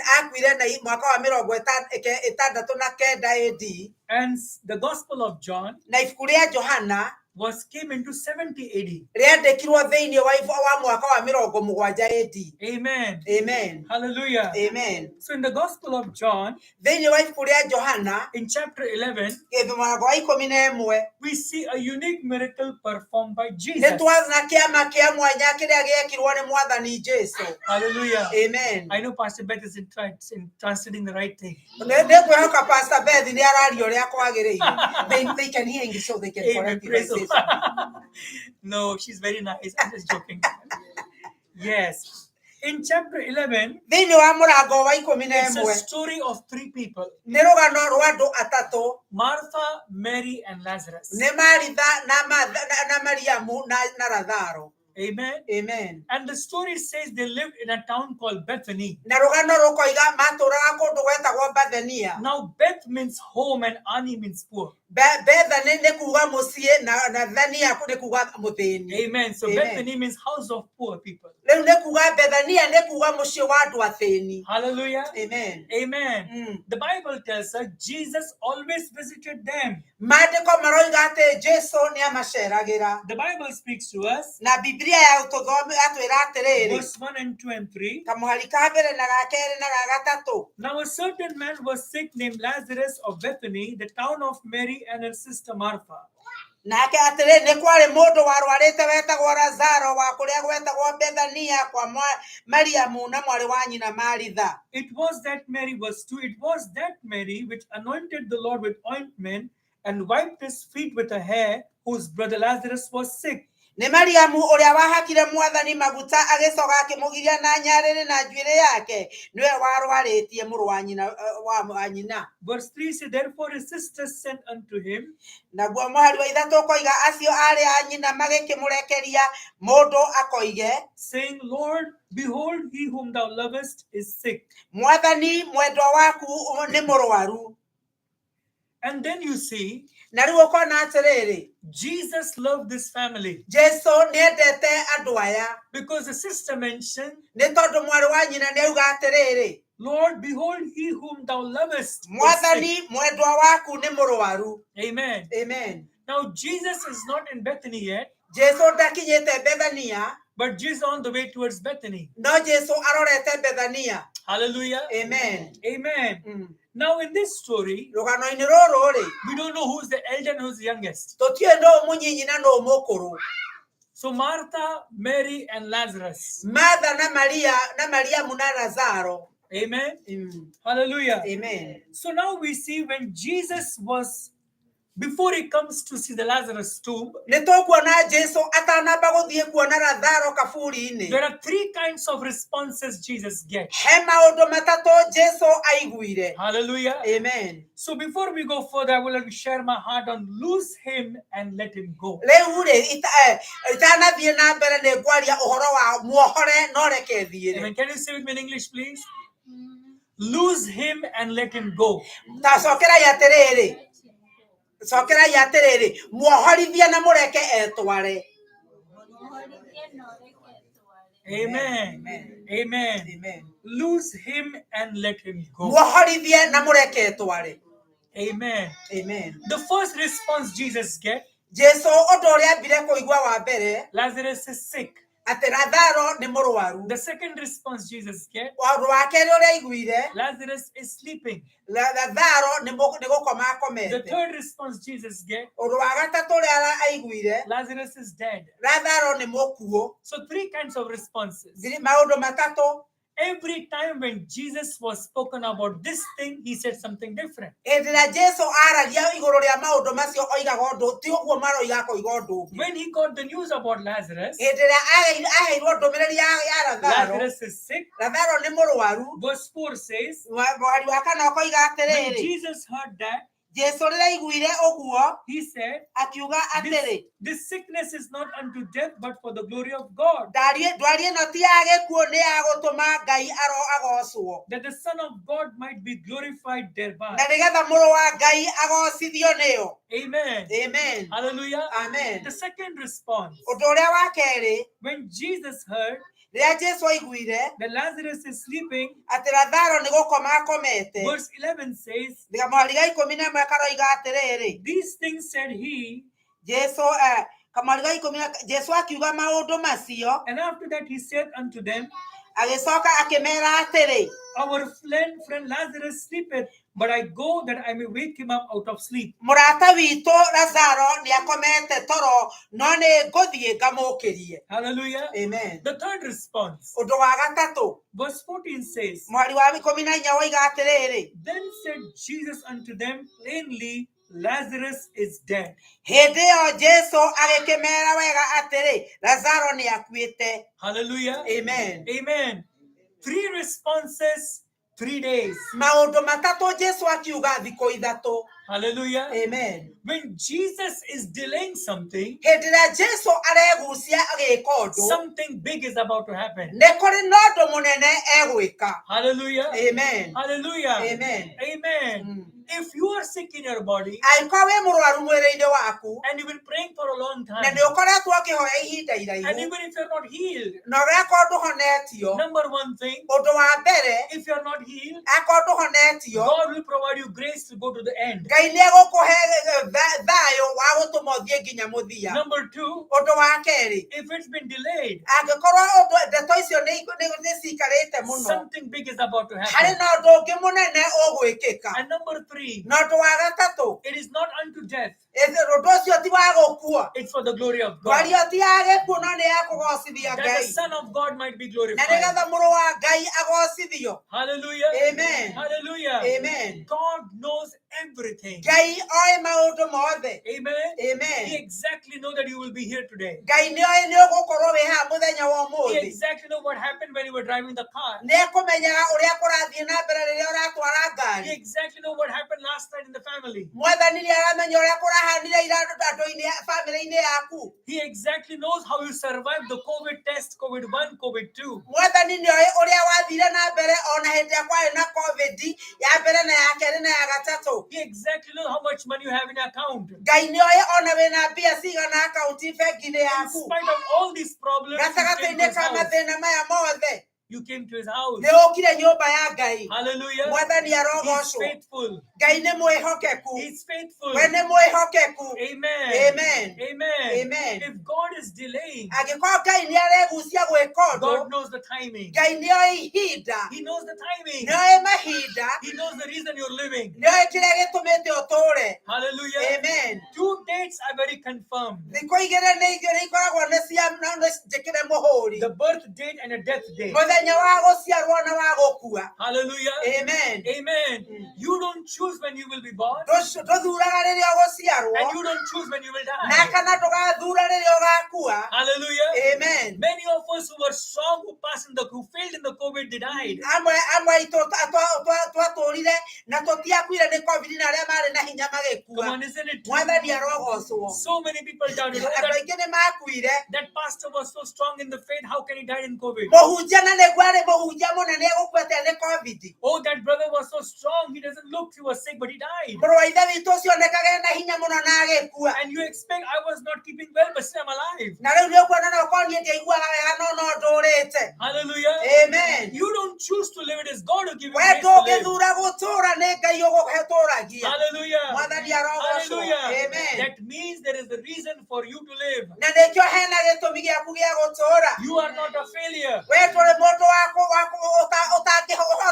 na mwaka wa 69 AD. And the Gospel of John Na ibuku rĩa Johana was came into 70 AD. rĩandĩkirwo thĩinĩ wa mwaka wa 70 AD. Amen. Amen. Hallelujah. Amen. So in the Gospel of John, Thĩinĩ wa ibuku rĩa Johana in chapter 11, mũrango wa 11, we see a unique miracle performed by nĩ Jesus. tuona kĩama kĩa mwanya kĩrĩa gĩekirwo nĩ Mwathani Jesu. Hallelujah. Amen. I know Pastor Beth is in translating the right thing. Nĩ ngwĩhoka Pastor Beth nĩ araria ũrĩa kwagĩrĩire. They can hear English, so they can Amen. correct if I Praise the say Lord. something. No, she's very nice. I'm just joking. Yes. In chapter 11, Thĩinĩ wa mũrango wa ikũmi na it's a ĩmwe story of three people: nĩ rũgano rwa andũ atatũ, Martha, Mary, and Lazarus. nĩ Maritha na Mariamu na Lazaro. Amen. Amen. And the story says they lived in a town called Bethany. Na rũgano rũkoiga matũraga kũndũ gwetagwo Bethania. Now, Beth means home and Ani means poor. Bethany nĩ kuga mũciĩ na Thania nĩ kuga mũthĩni. Amen. So, Amen. Bethany means house of poor people. Rĩu nĩ kuga Bethania nĩ kuga mũciĩ wa andũ athĩni. Hallelujah. Amen. Amen. The Bible tells us Jesus always visited them. Maandĩko maroiga atĩ Jesu nĩ amaceragĩra. The Bible speaks to us, Na Biblia yatwĩra atĩrĩrĩ, verse 1 and 2 and 3. kamũhari ka mbere na ga kerĩ na ga gatatũ. Now, a certain man was sick named Lazarus of Bethany, the town of Mary and her sister Martha. Nake atĩrĩ, nĩ kwarĩ mũndũ warwarĩte wetagwo Lazaro wa kũrĩa gwetagwo Bethania kwa Mariamu na mwarĩ wa nyina Maritha. It was that Mary, verse 2, it was that Mary which anointed the Lord with ointment and wiped his feet with her hair, whose brother Lazarus was sick. Nĩ Mariamu ũrĩa wahakire Mwathani maguta agĩcoka akĩmũgiria na nyarĩrĩ na njuĩrĩ yake, nĩwe warwarĩtie mũrũ wa nyina, wa nyina. Verse 3 says, Therefore his sisters sent unto him, Naguo mũhari wa ithatũ ũkoiga acio aarĩ a nyina magĩkĩmũrekeria mũndũ akoige, saying, Lord, behold, he whom thou lovest is sick. Mwathani mwendwa waku nĩ mũrwaru. And then you see, Na rĩu ũkona atĩrĩrĩ, Jesus loved this family Jesu nĩendete andũ aya, because the sister mentioned, nĩ tondũ mwarĩ wa nyina nĩauga atĩrĩrĩ, Lord, behold, he whom thou lovest is sick. Mwathani mwendwa waku nĩ mũrwaru. Amen. Amen. Now, Jesus is not in Bethany yet, Jesu ndakinyĩte Bethania, but Jesus on the way towards Bethany. no Jesu arorete Bethania. Hallelujah. Amen. Amen. Now, in this story, Rũgano-inĩ rũrũ rĩ, we don't know who's the elder and who's the youngest. tũtiũĩ nũ mũnyinyi na nũ mũkũrũ. So, Martha, Mary, and Lazarus. Martha na Maria na Mariamu na Lazaro. Amen. Hallelujah. Amen. So now we see when Jesus was, before he comes to see the Lazarus tomb, Nĩ tũkuona Jesu atanamba gũthiĩ kuona Lazaro kaburi-inĩ. there are three kinds of responses Jesus gets. He maũndũ matatũ Jesu aiguire. Hallelujah. Amen. So before we go further, I would like to share my heart on lose him and let him go. Rĩu rĩ, itanathiĩ na mbere nĩ ngwaria ũhoro wa muohore no reke thiĩre. Amen. Can you say with me in English, please? Lose him and let him go. Ta cokerai atĩrĩrĩ, cokerai atĩrĩrĩ, muohorithie na mũreke etware. Amen. Amen. Amen. Amen. Lose him and let him go. Muohorithie na mũreke etware. Amen. Amen. The first response Jesus gets, Jesu ũndũ ũrĩa ambire kũigua wa mbere Lazarus is sick. atĩ Lazaro nĩ mũrwaru. The second response Jesus gets, Ũndũ wa kerĩ ũrĩa aiguire, Lazarus is sleeping. Lazaro nĩ gũkoma The akomete. third response Jesus gets, Ũndũ wa gatatũ ũrĩa aiguire, Lazarus is dead. Lazaro nĩ mũkuũ. So three kinds of responses. Maũndũ matatũ. Every time when Jesus was spoken about this thing, he said something different. Hĩndĩ ĩrĩa Jesu aragia igũrũ rĩa maũndũ macio oigaga ũndũ ti ũguo maroiga akoiga ũndũ ũngĩ. When he got the news about Lazarus, Hĩndĩ ĩrĩa aheirwo ndũmĩrĩri ya Lazaro, Lazarus is sick. Lazaro nĩ mũrwaru. Verse 4 says, Mwari wa kana ũkoiga when atĩrĩrĩ, Jesus heard that, Jesu rĩrĩa aiguire ũguo he said, akiuga atĩrĩ, this sickness is not unto death, but for the glory of God, ndwari ĩno ti ya gĩkuũ nĩ ya gũtũma Ngai agocwo, that the Son of God might be glorified thereby. na nĩgetha mũrũ wa Ngai agocithio nĩyo. Amen. Amen. Hallelujah. Amen. The second response, Ũndũ ũrĩa wa kerĩ, when Jesus heard rĩrĩa Jesu aiguire that Lazarus is sleeping, atĩ Lazaro nĩ gũkoma akomete, verse 11 says, kamwari ga 11 karoiga atĩrĩrĩ, these things said he, Jesu kamwari ga ikũmi na Jesu akiuga maũndũ macio, and after that he said unto them, agĩcoka akĩmera atĩrĩ, our friend Lazarus sleepeth, but I go that I may wake him up out of sleep. Mũrata witũ Lazaro nĩ akomete toro, no nĩ ngũthiĩ ngamũkĩrie. Hallelujah. Amen. The third response, Ũndũ wa gatatũ, verse 14 says, mwari wa 14 woiga atĩrĩrĩ, then said Jesus unto them plainly, Lazarus is dead. Hĩndĩ ĩyo Jesu agĩkĩmera wega atĩrĩ, Lazaro nĩ akuĩte. Hallelujah. Amen. Amen. Three responses, 3 days. Maũndũ matatũ Jesu akiuga thikũ ithatũ. Hallelujah. Amen. When Jesus is delaying something, Hĩndĩ ĩrĩa Jesu aregucia agĩka ũndũ, something big is about to happen. nĩ kũrĩ na ũndũ mũnene egwĩka. Hallelujah. Amen. Hallelujah. Amen. Amen. If you are sick in your body Angĩkorwo wĩ mũrwaru mwĩrĩ-inĩ waku and you've been praying for a long na time, nĩ ũkoretwo ũkĩhoya ihinda and iraihu even if you're not healed, na ũgakorwo ndũhonetio, number one thing, ũndũ wa mbere, if you're not healed, akorwo ndũhonetio, God will provide you grace to go to the end. Ngai nĩ egũkũhe thayũ wa gũtũma ũthiĩ nginya mũthia. Number two, Ũndũ wa kerĩ, if it's been delayed, angĩkorwo ũndũ ndeto icio nĩ cikarĩte mũno, something big is about to harĩ happen. na ũndũ ũngĩ mũnene ũgwĩkĩka. And number three, Na ũndũ wa gatatũ, it is not unto death, ũndũ ũcio ti wa gũkua, it's for the glory of God. ndwari ĩyo ti ya gĩkuũ no nĩ ya kũgocithia That the Ngai, Son of God might be na glorified. nĩgetha mũrũ wa Ngai agocithio. Hallelujah. Amen. Hallelujah. Amen. God knows everything. Ngai oĩ maũndũ mothe. Amen. He Amen. exactly know that you will be here today. Ngai nĩ oĩ nĩ ũgũkorwo wĩ haha mũthenya wa He ũmũthĩ. exactly know what happened when you were driving the car. Nĩ ekũmenyaga ũrĩa kũrathiĩ na mbere rĩrĩa ũratwara He ngari. exactly know what happened last night in the family. Mwathani nĩ aramenya ũrĩa kũrahanire ira andũ-inĩ bamĩrĩ-inĩ yaku. He exactly knows how you survived the COVID test, COVID 1, COVID 2. Mwathani nĩ oĩ ũrĩa wathire na mbere ona hĩndĩ ĩrĩa kwarĩ na COVID ya mbere na ya kerĩ na ya gatatũ. He exactly knows how much money you have in your account. Ngai nĩ oĩ ona wĩna mbia cigana akaunti bengi-inĩ In yaku. spite of all these problems, you came to Gatagatĩ-inĩ his ka house. mathĩna maya mothe, You came to his house. nĩ ũkire nyũmba ya Ngai. Hallelujah. Mwathani He's arogocwo. faithful. Ngai nĩ mwĩhokeku. He's faithful. We nĩ mwĩhokeku. Amen. Amen. Amen. Amen. If God is delaying, Angĩkorwo Ngai nĩ aregucia gwĩka ũndũ, God knows the timing. Ngai nĩ oĩ ihinda, He knows the timing. nĩ oĩ mahinda, He knows the reason you're living. nĩ oĩ kĩrĩa gĩtũmĩte ũtũũre. Hallelujah. Amen. Two dates are very confirmed. Thikũ igĩrĩ nĩ ikoragwo nĩ cia nĩ njĩkĩre mũhũri, The birth date and a death date. mũthenya wa gũciarwo na wa gũkua. Hallelujah. Amen. Amen. You don't choose when you will be born, Ndũthuraga rĩrĩa ũgũciarwo and you don't choose when you will na die. kana ndũgathura rĩrĩa ũgakua. Hallelujah. Amen. Many of us who were strong, who passed in the, who failed in the COVID, they died. Amwe amwe aitũ twatũrire na tũtiakuire nĩ COVID na arĩa marĩ na hinya Come magĩkua. on, isn't it true? Mwathani arogocwo. So many people died. You know, Andũ that, aingĩ nĩ makuire. that pastor was so strong in the faith. How can he die in COVID? Mũhunjia na nĩguo arĩ mũhunjia mũnene egũkuĩte nĩ COVID. Oh, that brother was so strong. He doesn't look, he was sick, but he died. Mũrũ wa ithe witũ ũcio onekaga ena hinya mũno na agĩkua. And you expect I was not keeping well, but still I'm alive. Na rĩu nĩ ũkuona no ũkorwo niĩ ndiaiguaga wega no no ndũrĩte. Hallelujah. Amen. You don't choose to live, it is God who gives you We grace to live. ndũngĩthura gũtũũra nĩ Ngai ũgũtũragia. Hallelujah. Mwathani arogocwo. Hallelujah. Amen. That means there is a reason for you to live. Na nĩkĩo hena gĩtũmi gĩaku gĩa gũtũũra. You are not a failure. We ndũrĩ mũndũ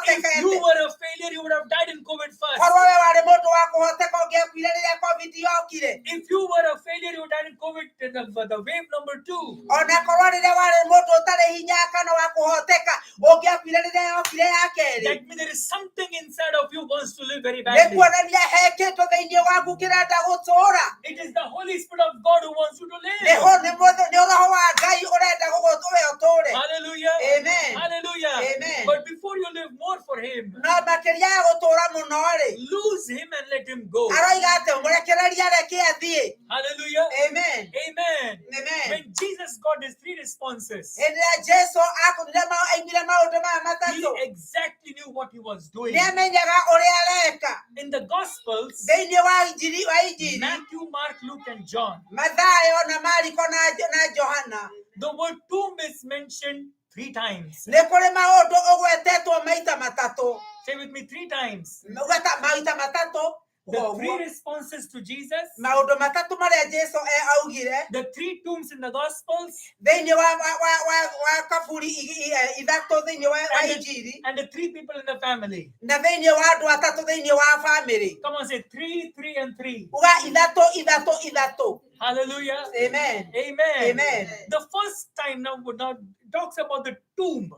If you ũtangĩhotekete. were a failure, you would have died in COVID first. Korwo we warĩ mũndũ wa kũhoteka ũngĩakuire rĩrĩa COVID yokire. If you were a failure, you would died in COVID, the wave number 2, Ona korwo rĩrĩa warĩ mũndũ ũtarĩ hinya kana wa kũhoteka ũngĩakuire rĩrĩa yokire ya kerĩ, that means there is something inside of you wants to live very nĩ badly. kuonania he kĩndũ thĩinĩ waku kĩrenda gũtũũra. It is the Holy Spirit of God who wants you to Nĩ live. ho- nĩ mũthũ- nĩ roho wa Ngai ũrenda gũgũtũwe ũtũũre. Hallelujah. Amen. Hallelujah. Amen. But before you live more for Him, No makĩria ya gũtũũra mũno rĩ, lose Him and let Him go. aroiga atĩ mũrekererie areke athiĩ. Hallelujah. Amen. Amen. Amen. When Jesus got his three responses, Hĩndĩ ĩrĩa Jesu akorire aimire maũndũ maya he matatũ, exactly knew what he was doing. nĩ amenyaga ũrĩa areka. In the Gospels, Thĩinĩ wa injiri wa injiri, Matthew, Mark, Luke, and John, Mathayo na Mariko na Johana, the word tomb is mentioned 3 times. nĩ kũrĩ maũndũ ũgwetetwo maita matatũ. Say with me, 3 times. Ũgweta maita matatũ. The Ũguo. 3 responses to Jesus, Maũndũ matatũ marĩa Jesu augire the 3 tombs in the Gospels, thĩinĩ wa kaburi ithatũ thĩinĩ wa injiri, and the 3 people in the family. na thĩinĩ wa andũ atatũ thĩinĩ wa bamĩrĩ. Come on, say 3, 3, and 3. Uga ithatũ ithatũ ithatũ. Hallelujah. Amen. Amen. Amen. The first time now talks about the tomb.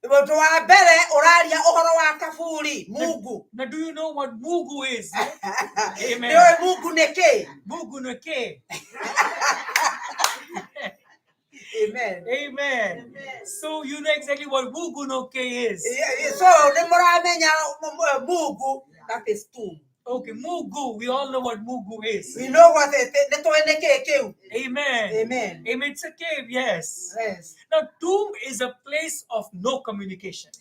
Ũndũ wa mbere ũraria ũhoro wa kaburi mungu. Now, do you know what Mugu is? Amen. Nĩ ũĩ mungu nĩ kĩ? Mugu no ke. Amen. Amen. So you know exactly what Mugu no ke is. So nĩ mũramenya mungu, that is tomb. Okay, Mugu. We all know what Mugu is. We know what it is. Nĩ tũĩ nĩ kĩ kĩu. Amen. Amen. Amen. It's a cave, yes. Yes. Now, tomb is a place of no communication.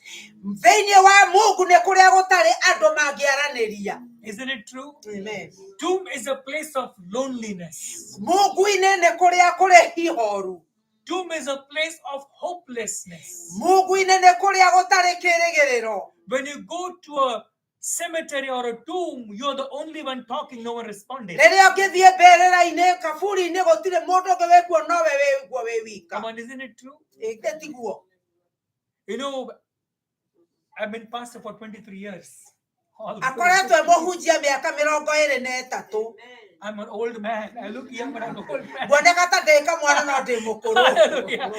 Thĩinĩ wa mungu nĩ kũrĩa gũtarĩ andũ mangĩaranĩria. Isn't it true? Amen. Tomb is a place of loneliness. Mungu-inĩ nĩ kũrĩa kũrĩ ihoru. Tomb is a place of hopelessness. Mungu-inĩ nĩ kũrĩa gũtarĩ kĩrĩgĩrĩro. When you go to a cemetery or a tomb, you're the only one talking, no one responding. Rĩrĩa ũngĩthiĩ mbĩrĩra-inĩ kaburi-inĩ gũtirĩ mũndũ ũngĩ wĩkuo nowe wĩkuo wĩ wika. Come on, isn't it true? Ĩ tiguo. You know, I've been pastor for 23 years. All Akoretwo e mũhunjia mĩaka 23. I'm an old man. I look young, but I'm an old man. Nguoneka ta ndĩ kamwana no ndĩ mũkũrũ. Hallelujah.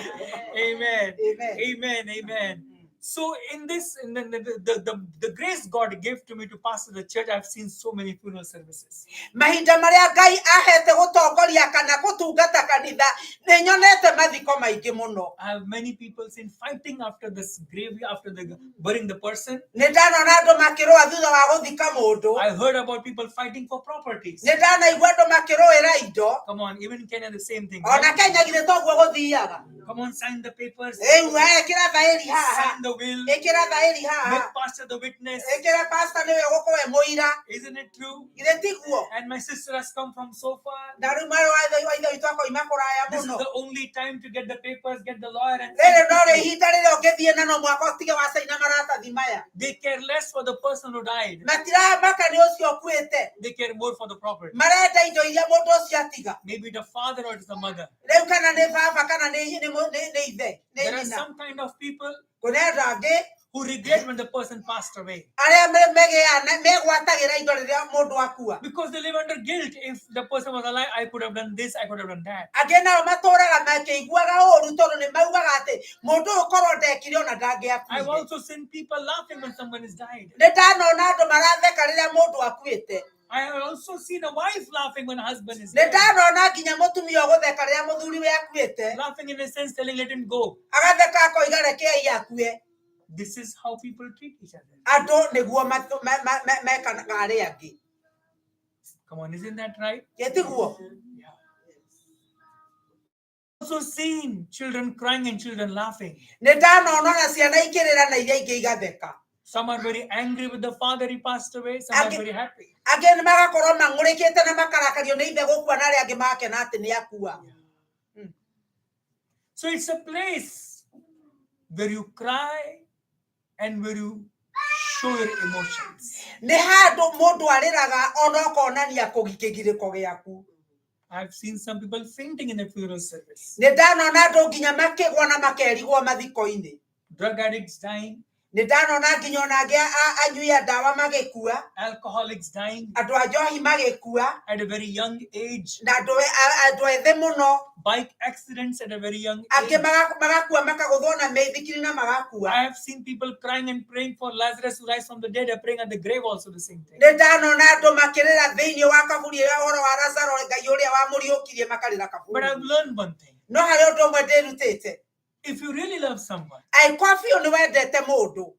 Amen. Amen. Amen. Amen. So in this, in the grace God gave to me to pastor the church, I've seen so many funeral services. Mahinda marĩa Ngai ahete gũtongoria kana gũtungata kanitha nĩ nyonete mathiko maingĩ mũno. I have many people seen fighting after this grave, after the burying the person. Nĩ ndanona andũ makĩrũa thutha wa gũthika mũndũ. I heard about people fighting for properties. Nĩ ndanaigua andũ makĩrũĩra indo. Come on, even in Kenya, the same thing. Ona Right? Kenya githĩ toguo gũthiaga. Come on, sign the papers, Rĩu ĩkĩra thaĩri haha. sign the will, Ĩkĩra thaĩri haha. make pastor the witness. Ĩkĩra pastor nĩwe ũgũkorwo e mũira. Isn't it true? Githĩ tiguo? And my sister has come from so far. Na rĩu mwarĩ wa ithe witũ akoima kũraya This is mũno. the only time to get the papers, get the lawyer, and Rĩrĩ sign no rĩ quickly. ihinda rĩrĩa ũngĩthiĩ na no mwaka ũtige wacaina maratathi maya. They care less for the person who died. Matiramaka nĩ ũcio ũkuĩte. They care more for the property. Marenda indo iria mũndũ ũcio atiga. Maybe the father or it's the mother. Rĩu kana nĩ baba kana nĩ ithe nĩ There are nyina. some kind of people Kũrĩ andũ angĩ who regret when the person passed away arĩa megwatagĩra indo rĩrĩa mũndũ akua. because they live under guilt. If the person was alive, I could have done this, I could have done that. Angĩ nao matũraga makĩiguaga ũru tondũ nĩ maugaga atĩ mũndũ ũyũ korwo ndekire ona I've ndangĩakuire. also seen people laughing when someone has died. Nĩ ndanona andũ maratheka rĩrĩa mũndũ akuĩte. I have also seen a wife laughing when her husband is Nĩ dead. ndanona nginya mũtumia ũgũtheka rĩrĩa mũthuriwe akuĩte. Laughing in a sense, telling, let him go. Agatheka akoiga rekei akue. This is how people treat each other. Andũ nĩguo mekaga arĩa angĩ. Come on, isn't that right? Gĩtiguo? Yeah. Also seen children crying and children laughing. Nĩ ndanona ona ciana ikĩrĩra na iria ingĩ igatheka. Some are very angry with the father he passed away. Some are very happy. Angĩ nĩ magakorwo mang'ũrĩkĩte na makarakario nĩ ithe gũkua na arĩa angĩ magakena atĩ nĩ akua. So it's a place where you cry and where you show your emotions. Nĩ handũ mũndũ arĩraga ona ũkonania kĩgirĩko gĩaku. I've seen some people fainting in the funeral service. Nĩ ndanona andũ nginya makĩgwa na makerigwo mathiko-inĩ. Drug addicts dying. Nĩ ndanona nginya ona angĩ anyui a ndawa magĩkua. Alcoholics dying Andũ a njohi magĩkua at a very young age, na andũ ethĩ mũno. Bike accidents at a very young Angĩ age. magakua makagũthwo na mĩithikiri na magakua. I have seen people crying and praying for Lazarus to rise from the dead. They're praying at the grave also the same thing. Nĩ ndanona andũ makĩrĩra thĩinĩ wa kaburi ĩrĩa ũhoro wa Lazaro Ngai ũrĩa wamũriũkirie makarĩra But I've kaburi. learned one thing. No harĩ ũndũ ũmwe ndĩrutĩte. If you really love someone, Angĩkorwo biũ nĩ wendete mũndũ,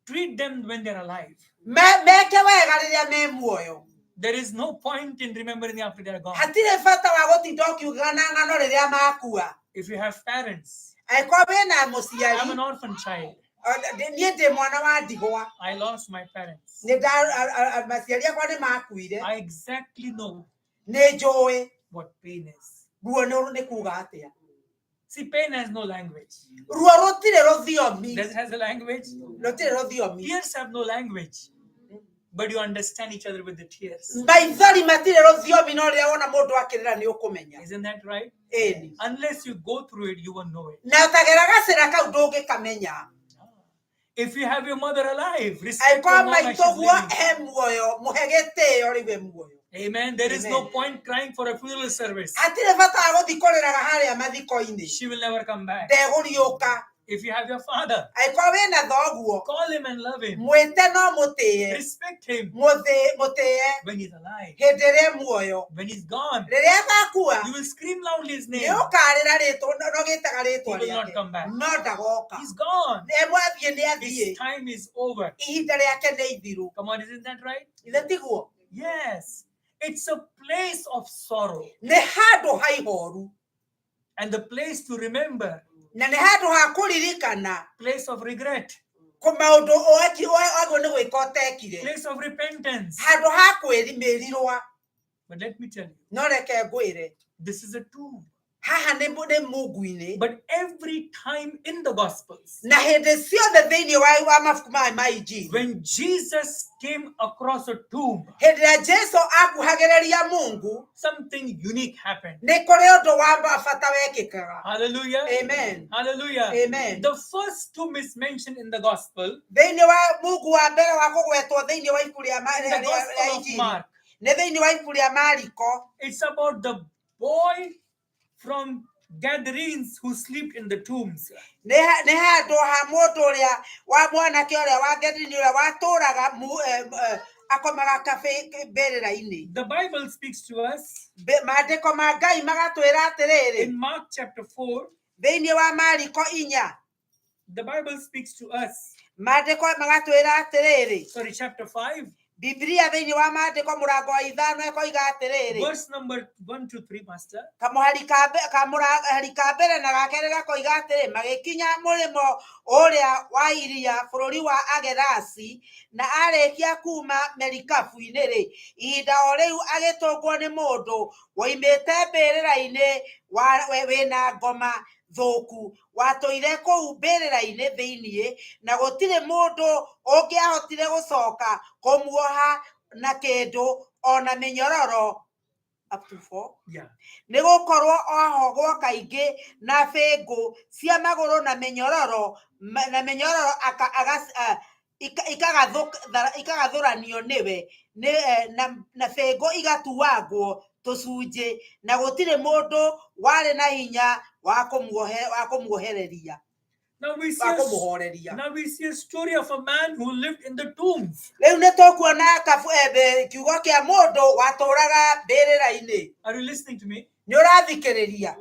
treat them when they're alive. Meke wega rĩrĩa me muoyo. There is no point in remembering after they're gone. Hatirĩ bata wa gũtinda ũkiuga na ng'ano rĩrĩa makua. If you have parents, Angĩkorwo wĩna I'm an mũciari, orphan child. Niĩ ndĩ mwana wa ndigwa. I lost my parents. Nĩ nda maciari akwa nĩ makuire. I exactly know Nĩ njũĩ what pain is. ruo nĩ kuga atĩa. See, pain has no language. Ruo rũtirĩ rũthiomi. Does it has a language? Rũtirĩ rũthiomi. Tears have no language, but you understand each other with the tears. Maithori matirĩ rũthiomi no rĩrĩa wona mũndũ akĩrĩra nĩ ũkũmenya. Isn't that right? Ĩni. Unless you go through it, you won't know it. Na ũtagera gacĩra kau ndũngĩkamenya. If you have your mother alive, respect your Angĩkorwo mom as she's maitũguo living. e muoyo mũhe gĩtĩo rĩu e muoyo. Amen. There is no Amen. point crying for a funeral service. Hatirĩ bata wa gũthiĩ kũrĩraga harĩa mathiko-inĩ. She will never come back. Ndegũriũka. If you have your father, Angĩkorwo wĩna thoguo, call him and love him. mwĩte no mũtĩe. Respect him Mũtĩe when he's alive. hĩndĩ ĩrĩa e muoyo. When he's gone, Rĩrĩa agakua, you will scream loudly his nĩ name. ũkarĩra rĩtwa no gĩtaga rĩtwa He will not rĩake. come back. No ndagoka. He's gone. Nĩ mwathiĩ nĩ athiĩ. His time is over. Ihinda rĩake nĩ ithiru. Come on, isn't that right? Ithe tiguo? Yes. It's a place of sorrow Nĩ handũ ha ihoru. and the place to remember, Na nĩ handũ ha kũririkana place of regret, kũ maũndũ wagwo nĩ gwĩka ũtekire. place of repentance. Handũ ha kwĩrimĩrirwa. But let me tell you, No reke ngwĩre, this is a tomb. haha nĩ mungu-inĩ. But every time in the Gospels, Na hĩndĩ ciothe thĩinĩ wa mabuku maya ma Injiri, when Jesus came across a tomb, hĩndĩ ĩrĩa Jesu akuhagĩrĩria Mungu, something unique happened. nĩ kũrĩ ũndũ wa bata wekĩkaga. Hallelujah. Amen. Hallelujah. Amen. The first tomb is mentioned in the Gospel, Thĩinĩ wa Mungu wa mbere wa kũgwetwo thĩinĩ wa ibuku rĩa in the rĩa Gospel of Injiri, Mark. nĩ thĩinĩ wa ibuku rĩa Mariko. It's about the boy from Gadarenes who slept in the tombs. Nĩ handũ ha mũndũ ũrĩa wa mwanake ũrĩa wa Gadarini ũrĩa watũraga akomaga mbĩrĩra-inĩ. The Bible speaks to us Maandĩko ma Ngai magatwĩra atĩrĩrĩ, in Mark chapter 4. thĩinĩ wa Mariko 4, The Bible speaks to us. maandĩko magatwĩra atĩrĩrĩ, Sorry, chapter 5, Biblia thĩinĩ wa maandĩko mũrango wa 5 ĩkoiga atĩrĩrĩ, verse number 1 to 3, Master. Kamũhari ka mbere na ga kerĩ gakoiga atĩrĩ, magĩkinya mũrĩmo ũrĩa wa iria bũrũri wa Agerasi, na arĩkia kuma merikabu-inĩ rĩ, ihinda o rĩu agĩtũngwo nĩ mũndũ woimĩte mbĩrĩra-inĩ wĩna ngoma thũku, watũire kũu mbĩrĩra-inĩ thĩinĩ, na gũtirĩ mũndũ ũngĩahotire gũcoka kũmuoha na kĩndũ ona mĩnyororo. Up to 4. Yeah. Nĩ gũkorwo ohagwo kaingĩ na bĩngũ cia magũrũ na mĩnyororo ikagathũranio nĩwe na bĩngũ igatuangwo tũcunjĩ, na gũtirĩ mũndũ warĩ na hinya wa kũmuohereria. Now we see Wa a, kũmũhoreria. now we see a story of a man who lived in the tombs. Rĩu nĩ tũkuona kiugo kĩa mũndũ watũraga mbĩrĩra-inĩ. Are you listening to me? Nĩ ũrathikĩrĩria?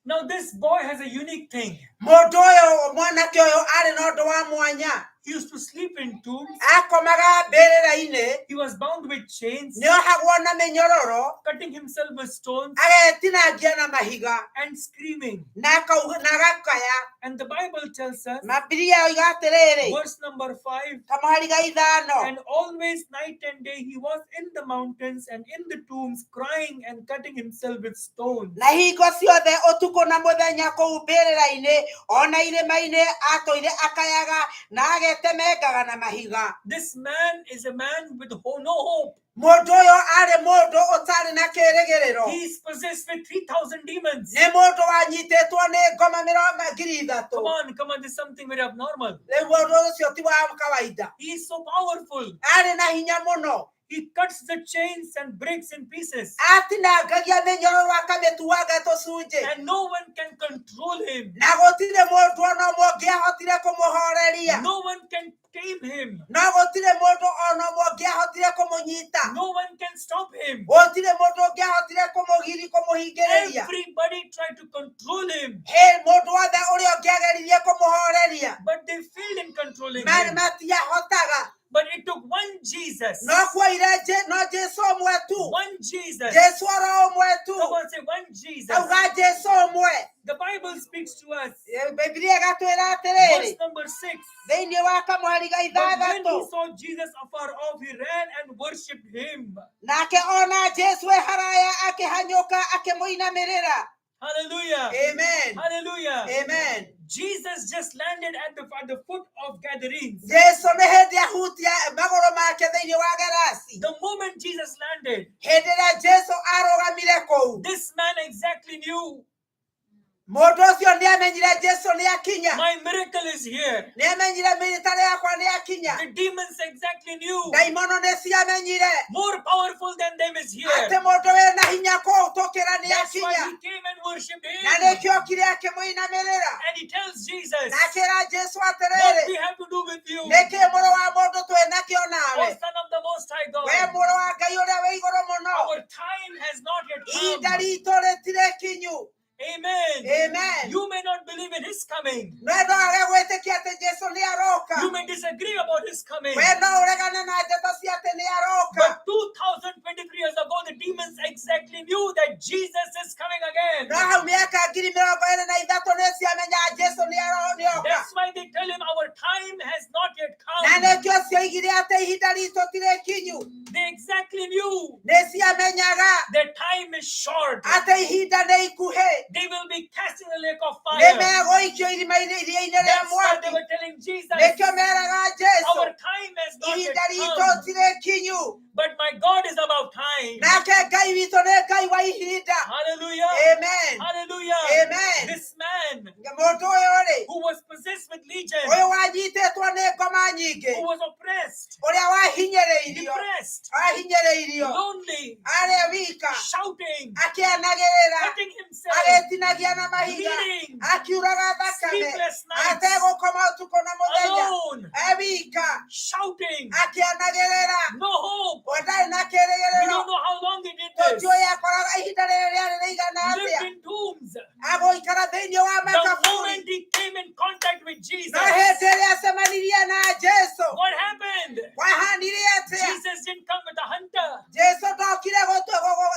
Now this boy has a unique thing. Mũndũ ũyũ mwanake ũyũ arĩ na ũndũ wa mwanya. He used to sleep in tombs. Akomaga mbĩrĩra-inĩ. He was bound with chains, Nĩ ohagwo na mĩnyororo, cutting himself with stones agetinangia na mahiga, and screaming. na agakaya. And the Bible tells us, Mabiria oiga atĩrĩrĩ, verse number 5, kamũhari ga 5, and always night and day he was in the mountains and in the tombs, crying and cutting himself with stones. Na hingo ciothe ũtukũ na mũthenya kũu mbĩrĩra-inĩ ona irĩma-inĩ atũire akayaga na Etemengaga na mahiga. This man is a man with no hope. Mũndũ ũyũ arĩ mũndũ ũtarĩ na kĩrĩgĩrĩro. He is possessed with 3,000 demons. Nĩ mũndũ wanyitĩtwo nĩ ngoma mĩrongo 3,000. Come on, come on, there's something very abnormal. Rĩu ũndũ ũcio ti wa kawaida. He is so powerful. Arĩ na hinya mũno. He cuts the chains and breaks in pieces. Atinangagia mĩnyororo akamĩtuanga tũcunjĩ. And no one can control him. Na gũtirĩ mũndũ ona ũmwe ũngĩahotire kũmũhoreria. No one can tame him. No gũtirĩ mũndũ ona ũmwe ũngĩahotire kũmũnyita. No one can stop him. Gũtirĩ mũndũ ũngĩahotire kũmũgiri kũmũhingĩrĩria. Everybody tried to control him, Hĩ, mũndũ wothe ũrĩa ũngĩageririe kũmũhoreria but they failed in controlling marĩ him. matiahotaga. But it took one Jesus. No kuoire no Jesu ũmwe tu. One Jesus. Jesu oro ũmwe tu. Come on, say one Jesus. Auga Jesu ũmwe. The Bible speaks to us. Bibilia ĩgatwĩra atĩrĩrĩ Verse number 6. thĩinĩ wa kamũhari ga But when he ithathatũ, saw Jesus afar off, he ran and worshipped him. Nake ona Jesu e haraya akĩhanyũka akĩmũinamĩrĩra. Hallelujah. Amen. Hallelujah. Amen. Jesus just landed at the foot of Gadarenes. Jesu nĩ hĩndĩ ahutia magũrũ make thĩinĩ wa Gerasi. The moment Jesus landed, Hĩndĩ ĩrĩa Jesu arũgamire kũu, this man exactly knew mũndũ ũcio nĩ amenyire Jesu nĩ akinya. my miracle is here. Nĩ amenyire mĩrĩtarĩ yakwa nĩ akinya. The demons exactly knew Ndaimono nĩ ciamenyire more powerful than them is here. atĩ mũndũ wĩna hinya kũu tũkĩra nĩ That's why akinya. he came and worshipped Na him. nĩkĩo okire akĩmũinamĩrĩra. And he tells Jesus, Na akĩra Jesu "What atĩrĩrĩ, we have to do with you, nĩkĩ mũrũ wa mũndũ twĩ nakĩo O nawe? Son of the Most High We God? mũrũ wa Ngai ũrĩa wĩ igũrũ mũno, Our time has not yet ihinda come." ritũ rĩtirĩ kinyu. Amen. Amen. You may not believe in his coming. We no age gwĩtĩkia atĩ Jesu nĩ aroka. You may disagree about his coming. We no ũregane na ndeto cia atĩ nĩ aroka. But 2023 years ago, the demons exactly knew that Jesus is coming again. No hau mĩaka 23,000 nĩ ciamenya Jesu nĩ oka. That's why they tell him our time has not yet Na come. nĩkĩo cioigire atĩ ihinda ritũ tirĩ kinyu. They exactly knew Nĩ ciamenyaga their time is short. atĩ ihinda nĩ ikuhĩ. They will be cast in the lake of Nĩ fire. megũikio irima-inĩ iria-inĩ rĩa That's why they mwaki. were telling Jesus, Nĩkĩo meraga Jesu our time has not yet ihinda ritũ come. tirĩ kinyu. But my God is about time. Nake Ngai witũ nĩ Ngai wa ihinda. Hallelujah. Amen. Hallelujah. Amen. This man Mũndũ ũyũ rĩ, who was possessed with legion, ũyũ wanyitĩtwo nĩ ngoma nyingĩ, who was oppressed, ũrĩa wahinyĩrĩirio, depressed, wahinyĩrĩirio, lonely, arĩ wika, shouting, akĩanagĩrĩra, cutting himself, agĩtinagia na mahiga, bleeding, akiuraga thakame, sleepless nights, ategũkoma ũtukũ na mũthenya, alone, e wika, shouting, akĩanagĩrĩra, no hope. we ndarĩ na We kĩrĩgĩrĩro. don't know how long he did this. Tũtiũĩ akoraga ihinda rĩrĩ rĩarĩ rĩigana Lived atĩa, in tombs. agũikara thĩinĩ wa The makaburi. moment he came in contact with Jesus, No hĩndĩ ĩrĩa acemanirie na Jesu, what happened? kwahanire atĩa? Jesus didn't come with a hunter. Jesu ndokire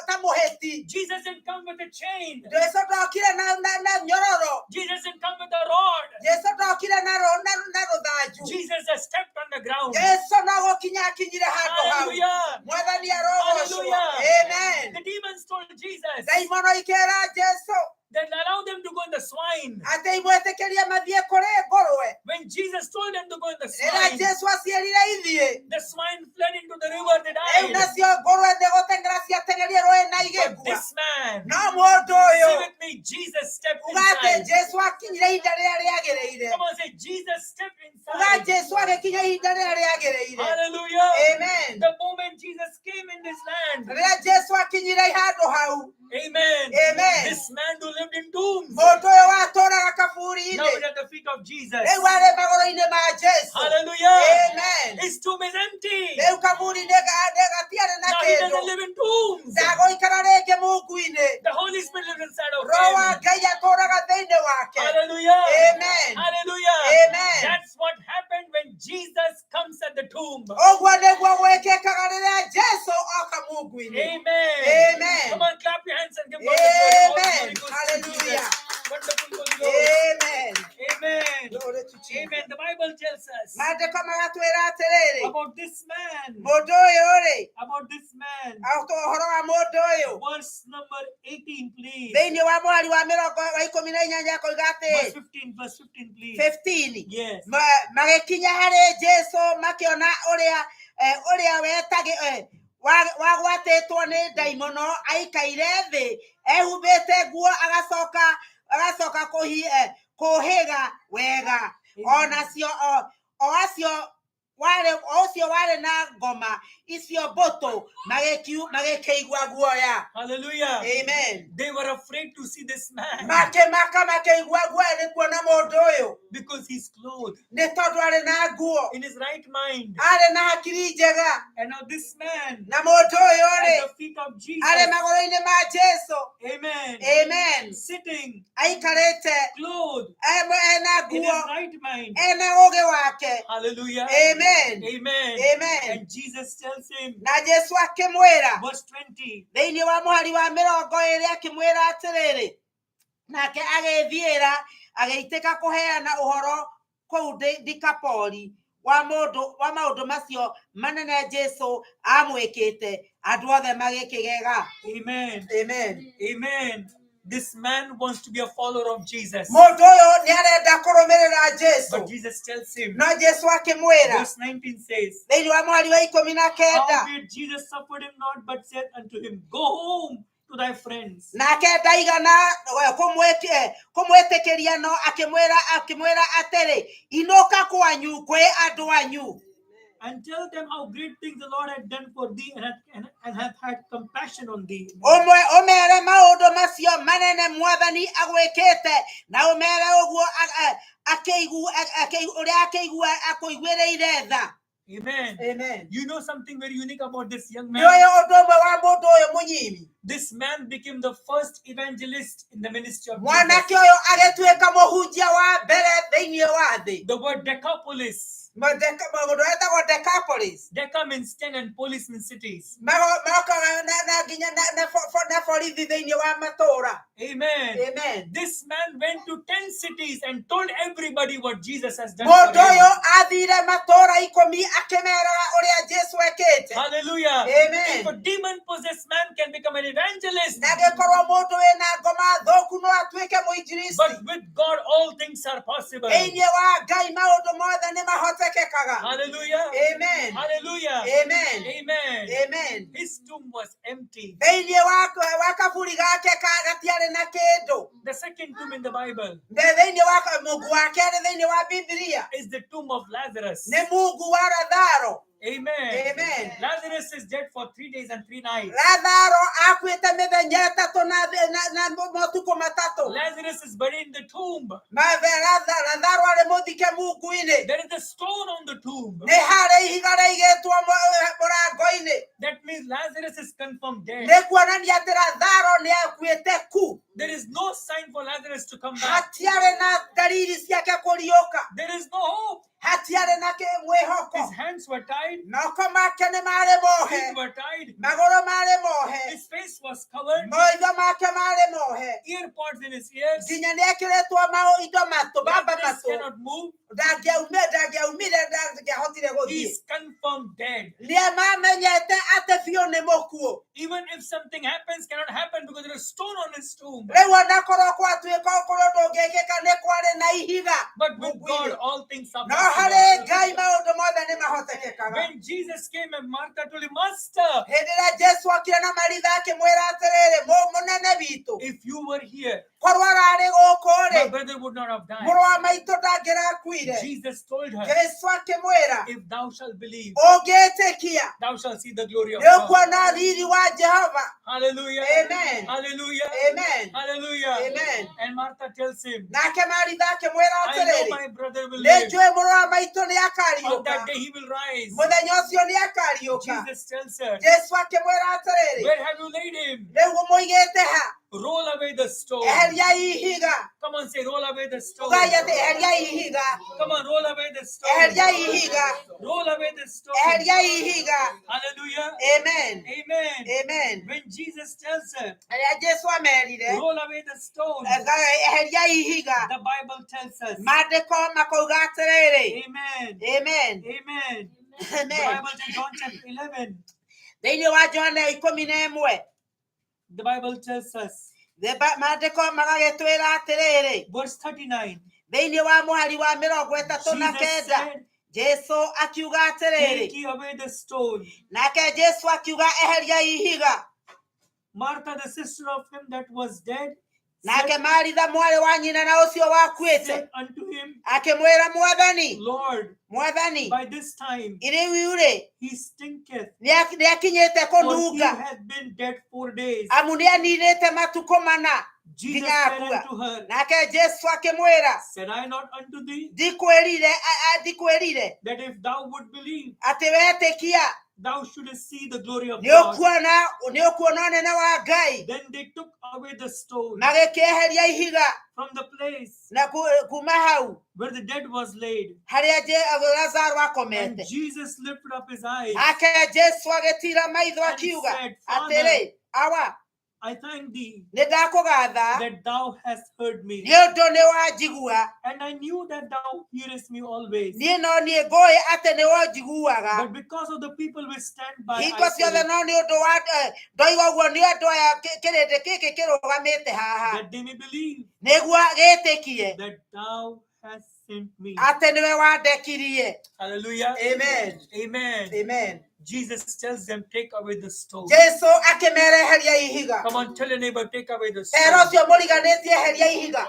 ta mũhĩti. Jesus didn't come with a chain. Jesu ndokire na nyororo. Jesus didn't come with a rod. Jesu ndokire na rũthanju. Jesus just stepped on the ground. Jesu no gũkinya akinyire handũ hau. Hallelujah. Mwathani arogocwo. Hallelujah. Amen. The demons told Jesus Ndaimono ikĩra Jesu that allow them to go in the swine. atĩ imwĩtĩkĩrie mathiĩ kũrĩ ngũrwe. When Jesus told them to go in the Rĩrĩa swine, Jesu aciĩrire ithiĩ, the swine fled into the river, they rĩu died. nacio ngũrwe nĩ gũteng'era ciateng'erie rũĩ na But igĩkua. this man, No mũndũ say ũyũ with me, Jesus stepped uga atĩ inside. Jesu akinyire ihinda rĩrĩa rĩagĩrĩire. Come on, say Jesus stepped Uga inside. Jesu agĩkinya ihinda rĩrĩa rĩagĩrĩire. Hallelujah. Amen. The moment Jesus came in this land, Rĩrĩa Jesu akinyire handũ hau, amen. Amen. This man who lived in tombs, mũndũ ũyũ watũraga now kaburi-inĩ is at the feet of Jesus. rĩu arĩ magũrũ-inĩ ma Jesu. Hallelujah. Amen. His tomb is empty. Rĩu kaburi gatiarĩ na Now he kĩndũ. doesn't live in tombs. Ndagũikara rĩngĩ mungu-inĩ. The Holy Spirit lives inside of Roho wa him. Ngai atũraga thĩinĩ wake. Hallelujah. Amen. Hallelujah. Amen. That's what happened when Jesus comes at the tomb. Ũguo nĩguo gwĩkĩkaga rĩrĩa Jesu oka mungu-inĩ. Amen. Amen. Come on, clap your hands and give God the glory. All Amen. glory goes to Hallelujah. Jesus. Wonderful Holy Ghost. Amen. Amen. Glory to Jesus. Amen. The Bible tells us Maandĩko magatwĩra atĩrĩrĩ, about this man. mũndũ ũyũ rĩ, About this man. ũhoro wa mũndũ ũyũ, Verse Verse number 18, please. Thĩinĩ wa mũhari wa mĩrongo wa 18 akoiga Verse atĩ 15, verse 15, please. 15. Yes. Magĩkinya harĩ Jesu makĩona ũrĩa ũrĩa wagwatĩtwo nĩ ndaimono aikaire thĩ ehumbĩte nguo agacoka kũhĩga wega onacio o acio warĩ o ũcio warĩ na ngoma icio mbũtũ magĩkĩigua guoya. Hallelujah. Amen. They were afraid to see this man Makĩmaka makĩigua guoya nĩ kuona mũndũ ũyũ because he's clothed nĩ tondũ arĩ na nguo in his right mind. arĩ na hakiri njega. And now this man Na mũndũ ũyũ rĩ at the feet of arĩ Jesus. magũrũ-inĩ ma Jesu. Amen. Amen. Sitting, Aikarĩte clothed ena in his nguo right mind. ena ũũgĩ wake. Hallelujah. Amen. Amen. Amen. And Jesus tells him, Na Jesu akĩmwĩra verse 20, thĩinĩ wa mũhari wa 20 akĩmwĩra atĩrĩrĩ nake agĩthiĩra agĩitĩka kũheana ũhoro kũu Dikapoli wa maũndũ macio manene Jesu amwĩkĩte andũ othe magĩkĩgega. Amen. Amen. Amen. This man wants to be a follower of Jesus. Mũndũ ũyũ nĩ arenda kũrũmĩrĩra Jesu. But Jesus tells him, No Jesu akĩmwĩra verse 19 says, thĩinĩ wa mũhari wa 19 Howbeit Jesus suffered him not, but said unto him, Go home to thy friends. Nake ndaigana kũmwĩtĩkĩria no akĩmwĩra atĩrĩ inũka kwanyu kwĩ andũ anyu. And tell them how great things the Lord hath done for thee and hath had compassion on thee. Ũmere maũndũ macio manene mwathani agwĩkĩte na ũmere ũguo ũrĩa akĩigua akũiguĩrĩire tha. Amen. Amen. You know something very unique about this young Nĩ man? ũyũ ũndũ ũmwe wa mũndũ ũyũ mũnyinyi. This man became the first evangelist in the ministry of Jesus. Mwanake ũyũ agĩtuĩka mũhunjia wa mbere thĩinĩ wa thĩ. The word Decapolis. Mũndũ wetagwo Decapolis. Deca means 10 and polis means cities. Marokaga na nginya na borithi thĩinĩ wa matũũra. Amen. Amen. This man went to 10 cities and told everybody what Jesus has done for Mũndũ him. ũyũ athire matũũra 10 akĩmeraga ũrĩa Jesu ekĩte. Hallelujah. Amen. If a demon possessed man can become an evangelist, Na angĩkorwo mũndũ wĩna ngoma thũku no atuĩke mũinjilisti. but with God all things are possible. Thĩinĩ wa Ngai maũndũ mothe nĩ mahotekekaga. Hallelujah. Amen. Hallelujah. Amen. Amen. Amen. His tomb was empty. Thĩinĩ wa kaburi gake gatiarĩ na kĩndũ. The second tomb in the Bible Thĩinĩ wa mungu wa kerĩ thĩinĩ wa Bibilia is the tomb of Lazarus. nĩ mungu wa Lazaro. Amen. Amen. Lazarus is dead for 3 days and 3 nights. Lazaro akuĩte mĩthenya ĩtatũ na matukũ matatũ. Lazarus is buried in the tomb. Lazaro arĩ mũthike mungu-inĩ. There is a stone on the tomb. Nĩ harĩ ihiga rĩigĩtwo mũrango-inĩ. That means Lazarus is confirmed dead. Nĩ kuonania atĩ Lazaro nĩ akuĩte ku. There is no sign for Lazarus to come back. Hatiarĩ na dalili ciake kũriũka. There is no hope. Hatiarĩ na mwĩhoko. His hands were tied. Moko make nĩ marĩ mohe. Feet were tied. Magũrũ marĩ mohe. His face was covered. Maitho make marĩ mohe. Ear pods in his ears. Nginya nĩ ekĩrĩtwo indo matũ bamba Lazarus matũ. cannot move. Ndangĩaumire ndangĩahotire He gũthiĩ. is confirmed dead. Nĩ mamenyete atĩ biũ nĩ mũkuũ. Even if something happens, cannot happen because there is a stone on his tomb. Rĩu ona korwo gwatuĩka korwo ndũngĩkĩka nĩ kwarĩ na ihiga. But with mungu-inĩ. God, all things are No possible. harĩ Ngai maũndũ mothe nĩ mahotekekaga. When Jesus came and Martha told him, Master, Hĩndĩ ĩrĩa Jesu okire na Maritha akĩmwĩra atĩrĩrĩ mũnene witũ if you were here, korwo ararĩ gũkũ my rĩ brother would not have died. mũrũ wa maitũ ndangĩrakuire. Jesus told her, Jesu akĩmwĩra if thou shalt believe, ũngĩtĩkia thou shalt see the glory of nĩ God. ũkuona riri wa Jehova. Hallelujah. Amen. Hallelujah. Amen. Hallelujah. Amen. And Martha tells him, Nake Maritha akĩmwĩra I know atĩrĩrĩ my brother will nĩ live. njũĩ mũrũ wa maitũ nĩ On akariũka. that day he will rise. Mũthenya ũcio nĩ akariũka. Jesus tells her, Jesu akĩmwĩra atĩrĩrĩ where have you laid him? rĩu ũmũigĩte ha? Roll away the stone. Eheria ihiga. Come on, say, roll away the stone. Ugai atĩ eheria ihiga. Come on, roll away the stone. Eheria ihiga. Roll away the stone. Eheria ihiga. Hallelujah. Amen. Amen. Amen. When Jesus tells her, Rĩrĩa Jesu amerire roll away the stone, eheria ihiga, the Bible tells us. maandĩko makauga atĩrĩrĩ. Amen. Amen. Amen. The Amen. Bible in John chapter 11, Thĩinĩ wa Johana 11 The Bible tells us, Maandĩko magagĩtwĩra atĩrĩrĩ, verse 39, thĩinĩ wa mũhari wa mĩrongo ĩtatũ na Jesus kenda, said, Jesu akiuga atĩrĩrĩ, "Take ye away the stone." Nake Jesu akiuga, eheria ihiga. Martha, the sister of him that was dead, Nake said, Maritha mwarĩ wa nyina na ũcio wakuĩte said unto him, akĩmwĩra, Mwathani, "Lord, Mwathani, by this time rĩu rĩ he stinketh, nĩakinyĩte for he kũnunga, hath been dead 4 days." amu nĩaninĩte matukũ mana Jesus nginya said akua. unto her, Nake Jesu akĩmwĩra, "Said I not unto thee ndikwĩrire ndikwĩrire that if thou would believe, atĩ wetĩkia thou shouldest see the glory of nĩ God?" ũkuona nĩ ũkuona ũnene wa Ngai. Then they took away the stone Magĩkĩeheria ihiga from the place na kuma hau where the dead was laid. harĩa Lazaro And akomete. Jesus lifted up his eyes Nake Jesu agĩtira maitho and akiuga said, "Father, atĩrĩ, Awa, I thank thee nĩ ndakũgatha that thou hast heard me. nĩ ũndũ nĩ wanjigua. And I knew that thou hearest me always. Niĩ no niĩ ngũĩ atĩ nĩ wonjiguaga But because of the people which stand by, hingo I ciothe, say it, no nĩ ũndũ wa ndoiga ũguo nĩ andũ aya kĩrĩndĩ gĩkĩ kĩrũgamĩte haha, that they may believe nĩguo gĩtĩkie that thou hast sent me." atĩ nĩwe wandekirie. Hallelujah. Amen. Amen. Amen. Jesus tells them, "Take away the stone." Jesu akĩmera, eheria ihiga. Come on, tell your neighbor, "Take away the Tera stone." ũcio mũriganĩtie, eheria ihiga.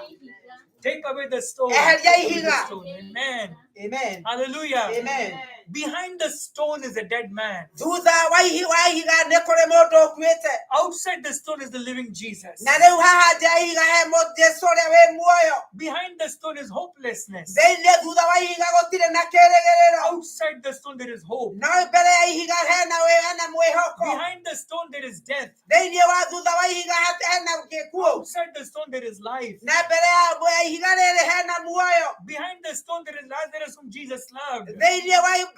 Take away the stone. Eheria Take away the ihiga. stone. Amen. Amen. Hallelujah. Amen. Behind the stone is a dead man. Thutha wa ihiga nĩ kũrĩ mũndũ ũkuĩte. Outside the stone is the living Jesus. Na rĩu haha nja ya ihiga he Jesu ũrĩa wĩ muoyo. Behind the stone is hopelessness. Thĩinĩ thutha wa ihiga gũtirĩ na kĩrĩgĩrĩro. Outside the stone there is hope. No mbere ya ihiga hena hena mwĩhoko. Behind the stone there is death. Thĩinĩ wa thutha wa ihiga hena gĩkuũ. Outside the stone there is life. Na mbere ya ihiga rĩrĩ hena muoyo. Behind the stone there is Lazarus whom Jesus loved. Thĩinĩ wa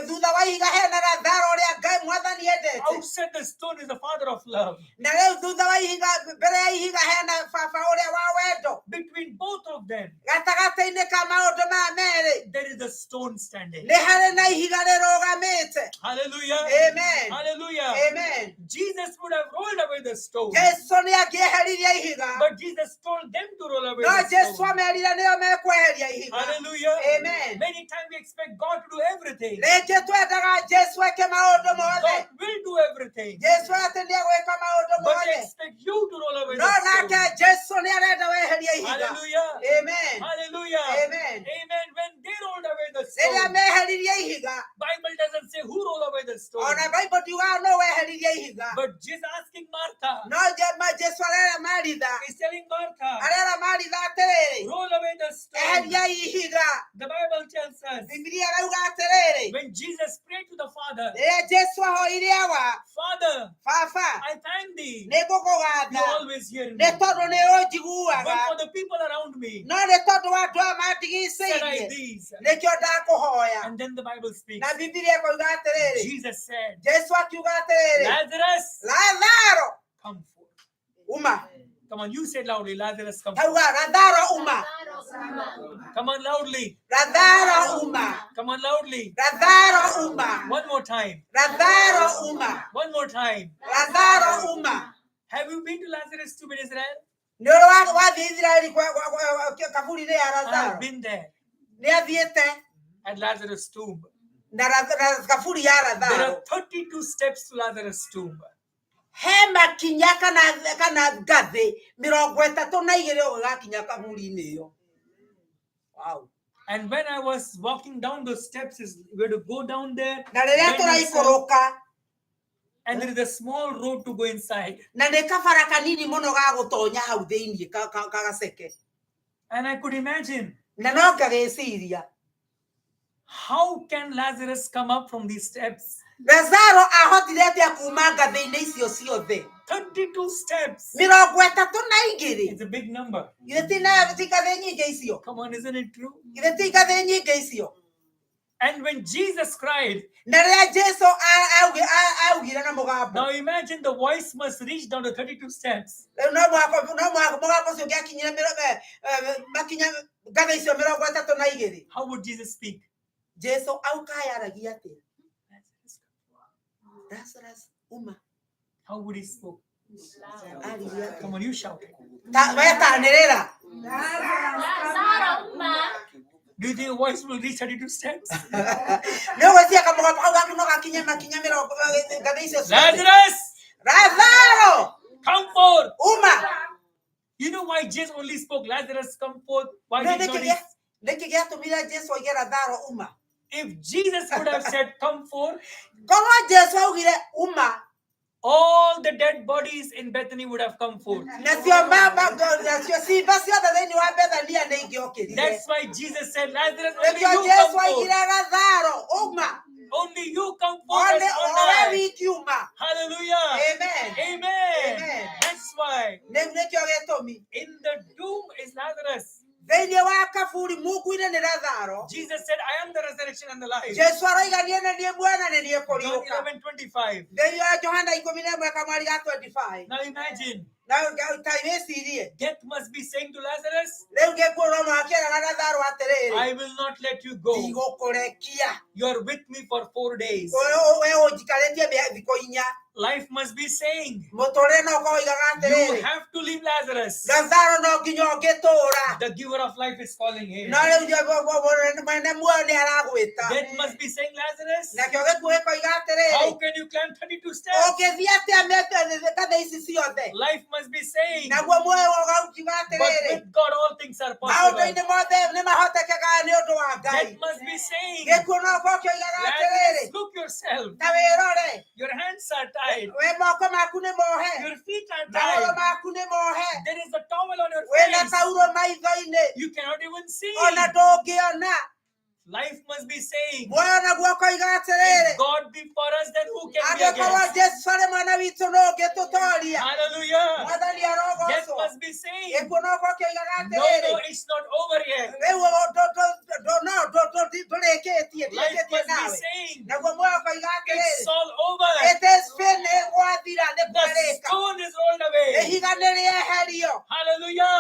thutha wa ihiga hena Lazaro ũrĩa Ngai Mwathani endete. Outside the stone is the Father of love. Na rĩu thutha wa ihiga, mbere ya ihiga hena baba ũrĩa wa wendo. Between both of them Gatagatĩ-inĩ ka maũndũ maya merĩ there is a stone standing. nĩ harĩ na ihiga rĩrũgamĩte. Hallelujah. Amen. Hallelujah. Amen. Jesus would have rolled away the stone. Jesu nĩ angĩeheririe ihiga, But Jesus told them to roll away no the Jesu stone. amerire nĩo mekweheria ihiga. Hallelujah. Amen. Many times we expect God to do everything. Rĩngĩ twendaga Jesu eke maũndũ mothe. God will do everything. Jesu atĩ nĩ egwĩka maũndũ But we mothe, expect you to roll away no the nake stone. Jesu nĩ arenda weherie ihiga. Hallelujah. Amen. Hallelujah. Amen. Amen. When they rolled away the Rĩrĩa stone, meheririe ihiga, Bible doesn't say who rolled away the stone. ona Bible ndiugaga no weheririe ihiga, But Jesus asking Martha, no Jesu arera Maritha, he's telling Martha, arera Maritha atĩrĩrĩ, "Roll away the stone." eheria ihiga. The Bible tells us Bibilia ĩrauga atĩrĩrĩ, when Jesus prayed to the Father, rĩrĩa Jesu ahoire awa, "Father, Baba, I thank thee, nĩ you ngũkũgatha always hear me. nĩ tondũ nĩ But ũnjiguaga, for the people around me, no nĩ tondũ wa andũ aya said I mandigicĩirie these." nĩkĩo ndakũhoya. And then the Bible speaks. Na Bibilia ĩkoiga atĩrĩrĩ, Jesus said, Jesu akiuga atĩrĩrĩ, "Lazarus, Lazaro, come forth." uma. Come on, you said loudly, "Lazarus, come forth." Tauga Lazaro uma. Come on, loudly. Lazaro uma. Come on, loudly. Lazaro uma. One more time. Lazaro uma. One more time. Lazaro uma. Have you been to Lazarus' tomb in Israel? Nĩ ũrĩ wathiĩ Isiraeli kaburi-inĩ ya I have Lazaro? been there Nĩ athiĩte at Lazarus' tomb. na kaburi ya There Lazaro. are 32 steps to Lazarus' tomb. He makinya kana ngathĩ 32 ũgĩgakinya kaburi-inĩ ĩyo. Wow. And when I was walking down those steps, is we had to go down there, Na rĩrĩa bend yourself, tũraikũrũka, and there is a small road to go inside. Na nĩ kabara kanini mũno ga gũtonya hau thĩiniĩ gaceke. And I could imagine, Na no ngagĩciria, how can Lazarus come up from these steps? Lazaro ahotire atĩa kuma ngathĩ-inĩ icio ciothe? 32 steps. 32. It's a big number. Githĩ ti ngathĩ nyingĩ icio? Come on, isn't it true? Githĩ ti ngathĩ nyingĩ icio? And when Jesus cried, Na rĩrĩa Jesu augire na mũgambo, now imagine the voice must reach down to 32 steps. Rĩu no mũhaka mũgambo ũcio ũngĩakinyire makinya ngathĩ icio 32. How would Jesus speak? Jesu aukayaragia atĩa? "Lazarus, come forth." Lazarus uma. How would he spoke? Aririe atĩa? Come on, you shout it. We tanĩrĩra. Lazaro uma. Do you think your voice will reach 32 steps? Nĩ ũgwĩciria kamũgambo kau gaku no gakinye makinya mĩrongo ngathĩ icio ciothe? Lazarus, Lazaro come forth. uma. You know why Jesus only spoke Lazarus come forth? Why Nĩ did nĩkĩ not he? nĩkĩ gĩatũmire Jesu oige Lazaro uma? If Jesus would have said come forth, Korwo Jesu augire uma, all the dead bodies in Bethany would have come forth. nacio nacio ciimba ciothe thĩinĩ wa Bethania nĩ ingĩokĩrire. That's why Jesus said, Lazarus, only Nĩkĩo you Jesu come forth. aigire Lazaro uma, Only you come forth one as owe on wiki uma. Hallelujah. Amen. Amen. Amen. That's why Rĩu nĩkĩo gĩtũmi in the tomb is Lazarus. thĩinĩ wa kaburi mungu-inĩ nĩ Lazaro. Jesus said, I am the resurrection and the life. Jesu aroiga niĩ nĩ niĩ muoyo na nĩ niĩ John kũriũka. 11:25. Thĩinĩ wa Johana 11 kamweri ga 25. Now imagine, Na ta wĩcirie death must be saying to Lazarus, rĩu gĩkuũ ũrona akĩraga Lazaro atĩrĩrĩ, I will not let you go. ndigũkũrekia, You are with me for 4 days. we ũnjikarĩtie thikũ inya. Life must be saying, Mũtũrĩre no ũkorwo ũigaga you atĩrĩrĩ, have to leave Lazarus. Lazaro no nginya ũngĩtũũra. The giver of life is calling him. No rĩu mwene muoyo nĩ aragwĩta. Death must be saying, Lazarus, Nakĩo gĩkuũ gĩkoiga atĩrĩrĩ, how can you climb 32 steps? ũngĩthiĩ atĩa ngathĩ ici ciothe? Life must be saying, Naguo muoyo ũgaukiuga but atĩrĩrĩ, with God all things are possible. maũndũ-inĩ mothe nĩ mahotekekaga nĩ ũndũ wa Ngai. Death must be saying, Gĩkuũ no ũkorwo kĩoigaga atĩrĩrĩ, Lazarus, look yourself. ta wĩrore, Your hands are tied. we moko maku nĩ mohe, Your feet are magũrũ tied. maku nĩ mohe, There is a towel on your wĩna face. taurũ maitho-inĩ, You cannot even see. ona ndũngĩona. Life must be saying, Muoyo naguo ũkoiga atĩrĩrĩ, if God be for us, then who can be angĩkorwo against? Jesu arĩ mwena witũ no ũngĩtũtoria. Hallelujah. Mwathani Death arogocwo. must be saying, Gĩkuũ no ũkorwo kĩoigaga no, atĩrĩrĩ, no, it's not over yet. rĩu no ndũrĩkĩtie, Life ndirĩkĩtie must be nawe. saying, Naguo muoyo ũkoiga atĩrĩrĩ, it's all over. it is finished, gwathira nĩ The kwarĩka, stone is rolled away. ihiga nĩ rĩeherio. Hallelujah.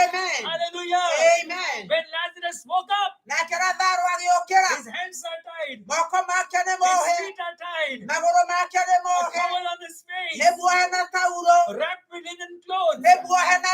Amen. Hallelujah. Amen. When Lazarus woke up, Nake Lazaro agĩũkĩra, his hands are tied, moko make nĩ his mohe, feet are tied, magũrũ make nĩ a mohe, towel on his face, nĩ muohe na taurũ, wrapped with linen clothes. nĩ muohe na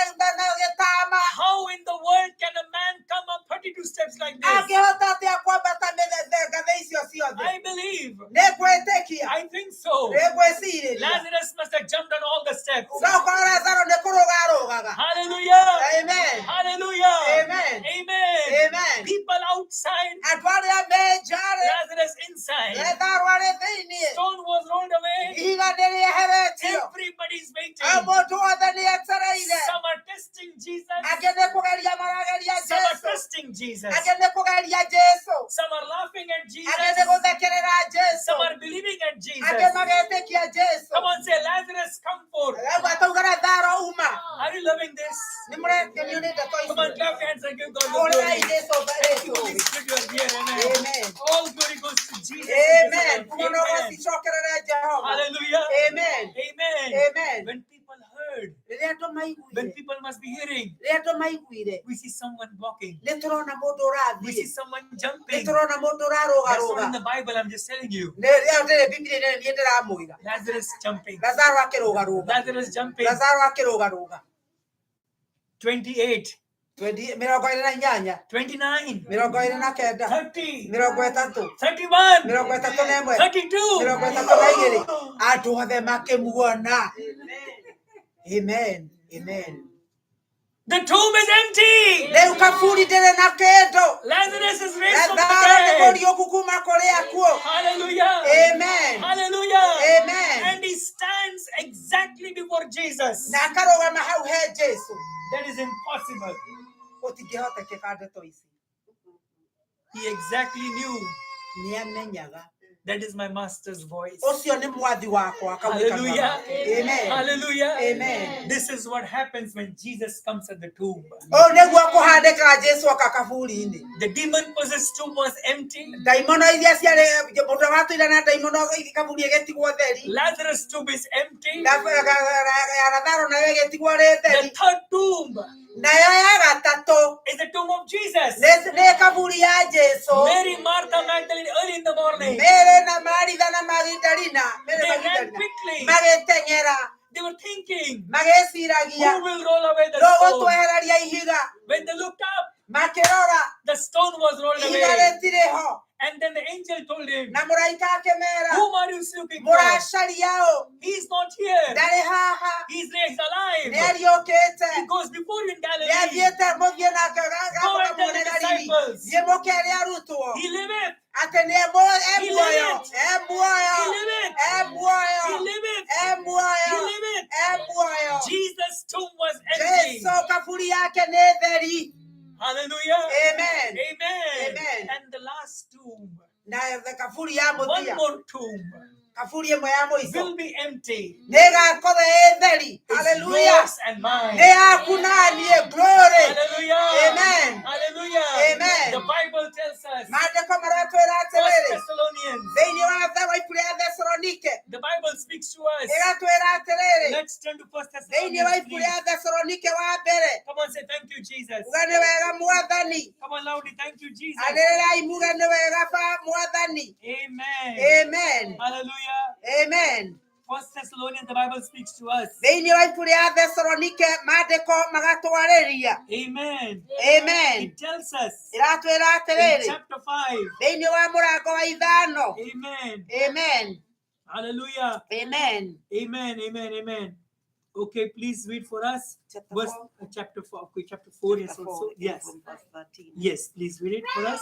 gĩtama. How in the world can a man come up 32 steps like this? Angĩhota atĩa kwambata mĩthemba ngathĩ icio ciothe? I believe. Nĩ ngwĩtĩkia, I think so. nĩ ngwĩcirĩria. Lazarus must have jumped on all the steps. No korwo Lazaro nĩ kũrũga arũgaga. Hallelujah. Amen. Hallelujah. Amen. Amen. Amen. People outside, Andũ arĩa me nja-rĩ, Lazarus inside. Lazaro arĩ thĩiniĩ, Stone was rolled away. ihiga nĩ rĩeheretio. Everybody's O waiting. mũndũ wothe nĩ etereire. Some are testing Jesus. Angĩ nĩ kũgeria marageria Some are Jesu, testing Jesus. angĩ nĩ kũgeria Jesu, Some are laughing at angĩ nĩ Jesus. gũthekerera Jesu, Some are believing at angĩ Jesus. magetĩkia Jesu. Come on, say, Lazarus, come forth. Rĩu atauga Lazaro uma. Are you loving this? Nĩ mũrekenio nĩ ndeto Come on, ici? clap your hands and give God the Hũrĩrai glory. Jesu Thank you, rĩtũ. Holy Spirit, you are here. Amen. Amen. All glory goes to Jesus. Amen. Kuma no Amen. gũcicokerere Jehova. Hallelujah. Amen. Amen. Amen. When people heard, Rĩrĩa andũ when maiguire, people must be hearing, rĩrĩa andũ maiguire, we see someone walking, nĩ tũrona mũndũ we see ũrathiĩ, someone nĩ jumping. tũrona mũndũ That's not in ũrarũgarũga. the Bible, I'm just telling you. Nĩ rĩo ndĩrĩ Bibilia-inĩ niĩ ndĩramwĩra. Lazarus jumping. Lazaro akĩrũgarũga. Lazarus jumping. Lazaro akĩrũgarũga. 28, 28, 29, 29, 30, 30, 31, 31, 32. 32. Andũ othe makĩmuona. Amen. Amen. The tomb is empty. Rĩu kaburi ndĩrĩ na kĩndũ. Lazarus is raised from the Lazaro nĩ dead. mũriũku kuma kũrĩ akuũ. Hallelujah. Amen. Hallelujah. Amen. And he stands exactly before Jesus. Na akarũgama hau he Jesu. That is impossible. Gũtingĩhotekeka ndeto ici. He exactly knew Nĩ amenyaga that is my master's voice. ũcio nĩ mwathi wakwa akaumĩka kanua Hallelujah. gake. Amen. Hallelujah. Amen. This is what happens when Jesus comes at the tomb. Ũũ nĩguo kũhandĩkaga Jesu oka kaburi-inĩ. The demon possessed tomb was empty. Ndaimono iria ciarĩ mũndũ watũire na ndaimono kaburi ĩgĩtigwo theri. Lazarus' tomb is empty. Ya Lazaro nayo ĩgĩtigwo rĩ The theri. third tomb Nayo ya gatatũ is the tomb of Jesus. nĩ kaburi ya Jesu. Mary, Martha, Magdalene, early in the morning, Mary na Maritha na Magdalena, Mary they ran Magdalena quickly. magĩteng'era They were thinking, Makĩeheria ihiga. When they looked up, Makĩrora, the stone was rolled ihiga away. rĩtirĩ ho. And then the angel told him, Na mũraika akĩmera, "Whom are you looking for? mũracaria ũ? He's not here. Ndarĩ haha. He's raised alive. Nĩ ariũkĩte. He goes before you in Nĩ Galilee. athiĩte mũthiĩ nake Go and tell mũone the Galili. disciples. Thiĩ mũkere arutwo He liveth. atĩ nĩ e He muoyo, liveth. e muoyo, He liveth. e muoyo, He liveth. e muoyo, He liveth. e muoyo. Jesus' tomb was empty. Jesu kaburi yake nĩ theri. Hallelujah. Amen. Amen. Amen. And the last tomb, Na kaburi ya one mũthia, more tomb, kaburi ĩmwe ya mũico will be empty. nĩ ĩgakorwo ĩ theri. It's Haleluya. yours and mine. Nĩ yaku na niĩ. Glory. Hallelujah. Amen. Hallelujah. Amen. The Bible tells us, Maandĩko maratwĩra First atĩrĩrĩ, Thessalonians, thĩinĩ wa ibuku rĩa Thesalonike the Bible speaks to us. ĩgatwĩra atĩrĩrĩ, Let's turn to First thĩinĩ wa Thessalonians, ibuku rĩa please. Thesalonike wa mbere, Come on, say thank you, Jesus. uga nĩ wega Mwathani. Come on, loudly, thank you, Jesus. Anĩrĩrai muge nĩ wega ba Mwathani. Amen. Amen. Hallelujah. Amen. First Thessalonians, the Bible speaks to us. Thĩinĩ wa ibuku rĩa Thesalonike maandĩko magatwarĩria. Amen. Amen. It tells us Ĩratwĩra in atĩrĩrĩ, chapter 5. thĩinĩ wa mũrango wa 5. Amen. Amen. Hallelujah. Amen. Amen. Amen. Amen. Okay, please read for us. Chapter Verse 4. chapter 4. Okay, chapter 4. Yes, Chapter also. 4, Yes. from verse 13. Yes, please read it for us.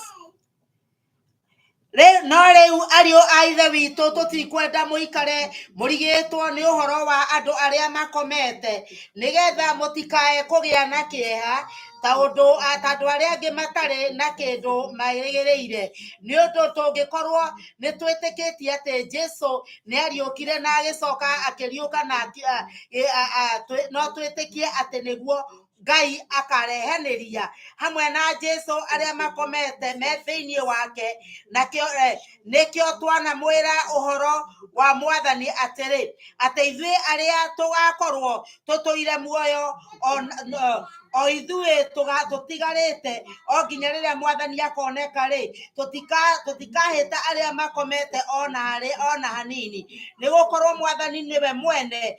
No rĩu ariũ a ithe witũ tũtikwenda mũikare mũrigĩtwo nĩ ũhoro wa andũ arĩa makomete, nĩgetha mũtikae kũgĩa na kĩeha ta ũndũ ta andũ arĩa angĩ matarĩ na kĩndũ merĩgĩrĩire. Nĩ ũndũ tũngĩkorwo nĩ twĩtĩkĩtie atĩ Jesũ nĩ ariũkire na agĩcoka akĩriũka na no twĩtĩkie atĩ nĩguo Ngai akarehanĩria hamwe na Jesũ arĩa makomete me thĩinĩ wake. Nakĩo nĩkĩo twanamwĩra ũhoro wa Mwathani atĩrĩ, atĩ ithuĩ arĩa tũgakorwo tũtũire muoyo o ithuĩ tũtigarĩte o nginya rĩrĩa Mwathani akoneka rĩ, tũtikahĩta arĩa makomete ona harĩ ona hanini, nĩgũkorwo Mwathani nĩwe mwene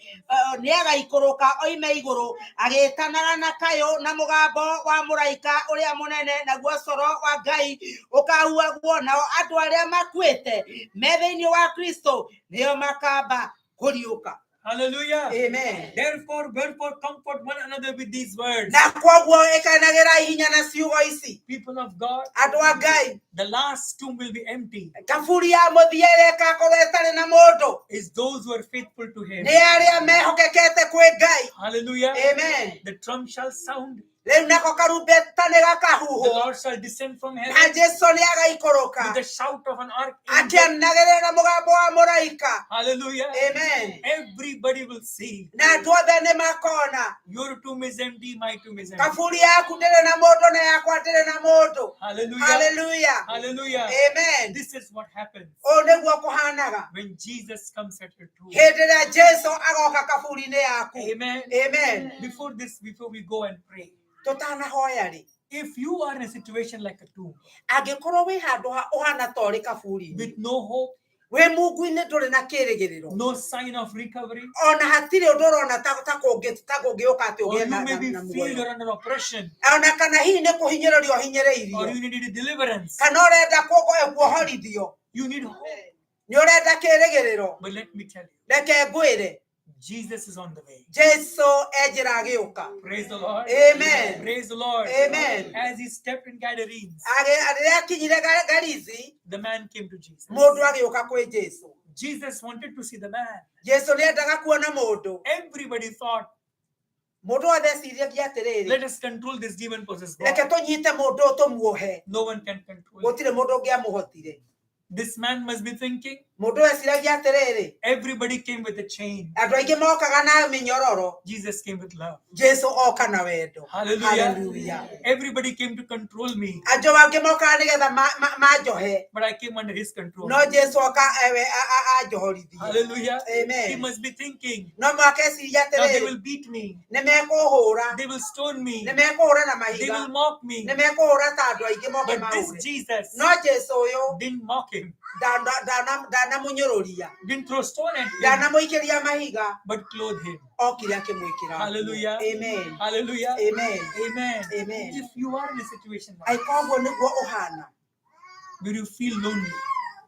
nĩagaikũrũka oime igũrũ agĩtanaga na kayũ na mũgambo wa mũraika ũrĩa mũnene, naguo coro wa Ngai ũkahuhagwo, nao andũ arĩa makuĩte me thĩinĩ wa Kristo nĩo makamba kũriũka. Hallelujah. Amen. Therefore, wherefore, comfort one another with these words. Na kwoguo ĩkanagĩra hinya na ciugo ici. People of God, Andũ a Ngai, the last tomb will be empty. kaburi ya mũthia ĩrĩa ĩgakorwo ĩtarĩ na mũndũ Is those who are faithful to Him. nĩ arĩa mehokekete kwĩ Ngai. Hallelujah. Amen. The trump shall sound. Rĩu nako karumbeta nĩ The gakahuhwo, Lord shall descend from na heaven Jesũ nĩ agaikũrũka with the shout of an archangel. akĩanagĩrĩra na mũgambo wa mũraika. Hallelujah. Amen. Everybody will see. Na andũ othe nĩ makona Your tomb is empty, my tomb is empty. kaburi yaku ndĩrĩ na mũndũ na yakwa ndĩrĩ na mũndũ. Hallelujah. Haleluya. Hallelujah. Amen. This is what happens Ũũ nĩguo kũhanaga when Jesus comes at your tomb. hĩndĩ ĩrĩa Jesũ agoka kaburi-inĩ yaku. Amen. Amen. Before this, before we go and pray, Tũtanahoya rĩ, if you are in a situation like a tomb angĩkorwo wĩ handũ ũhana ta ũrĩ kaburi-inĩ, with no hope, wĩ mungu-inĩ ndũrĩ na kĩrĩgĩrĩro, no sign of recovery, ona hatirĩ ũndũ ũrona ta kũngĩũka atĩ or ũgĩe you na maybe na feel muoyo, you're under oppression, ona kana hihi nĩ kũhinyĩrĩrio or ũhinyĩrĩirio, you need a deliverance, kana ũrenda kuohorithio, you need hope. nĩ ũrenda kĩrĩgĩrĩro, But let me tell you, reke ngwĩre, Jesus is on the way. Jesũ e njĩra agĩũka. Praise the Lord. Amen. Praise the Lord. Amen. As he stepped in Gadarenes, Rĩrĩa akinyire Garizi, the man came to Jesus. mũndũ agĩũka kwĩ Jesũ. Jesus wanted to see the man. Jesũ nĩendaga kuona mũndũ. Everybody thought, Mũndũ wothe eciragia atĩrĩrĩ, let us control this demon possessed boy. reke tũnyite mũndũ ũyũ tũmuohe. No one can control him. Gũtirĩ mũndũ ũngĩamũhotire. This man must be thinking, Mũndũ ũyũ eciragia atĩrĩrĩ, everybody came with a chain. andũ aingĩ mokaga na mĩnyororo, Jesus came with love. Jesũ oka na wendo. Hallelujah. Hallelujah. Everybody came to control me, Andũ angĩ mokaga nĩgetha manjohe, but I came under his control. no Jesũ oka ewe anjohorithie. Hallelujah. He Amen. must be thinking, No mũhaka eciria now they atĩrĩrĩ, will beat me, nĩ mekũhũra, they will stone me, nĩ mekũhũra na they mahiga, will mock me. nĩ mekũhũra ta andũ aingĩ moke But this mahũre. Jesus No Jesũ ũyũ didn't mock him. Ndanamunyũrũria. Didn't throw stone at him, Ndanamũikĩria mahiga. But clothed him. Okire akĩmwĩkĩra nguo. Hallelujah. Amen. Hallelujah. Amen. Amen. Amen. If you are in a situation like Angĩkorwo ũguo nĩguo ũhana, where you feel lonely,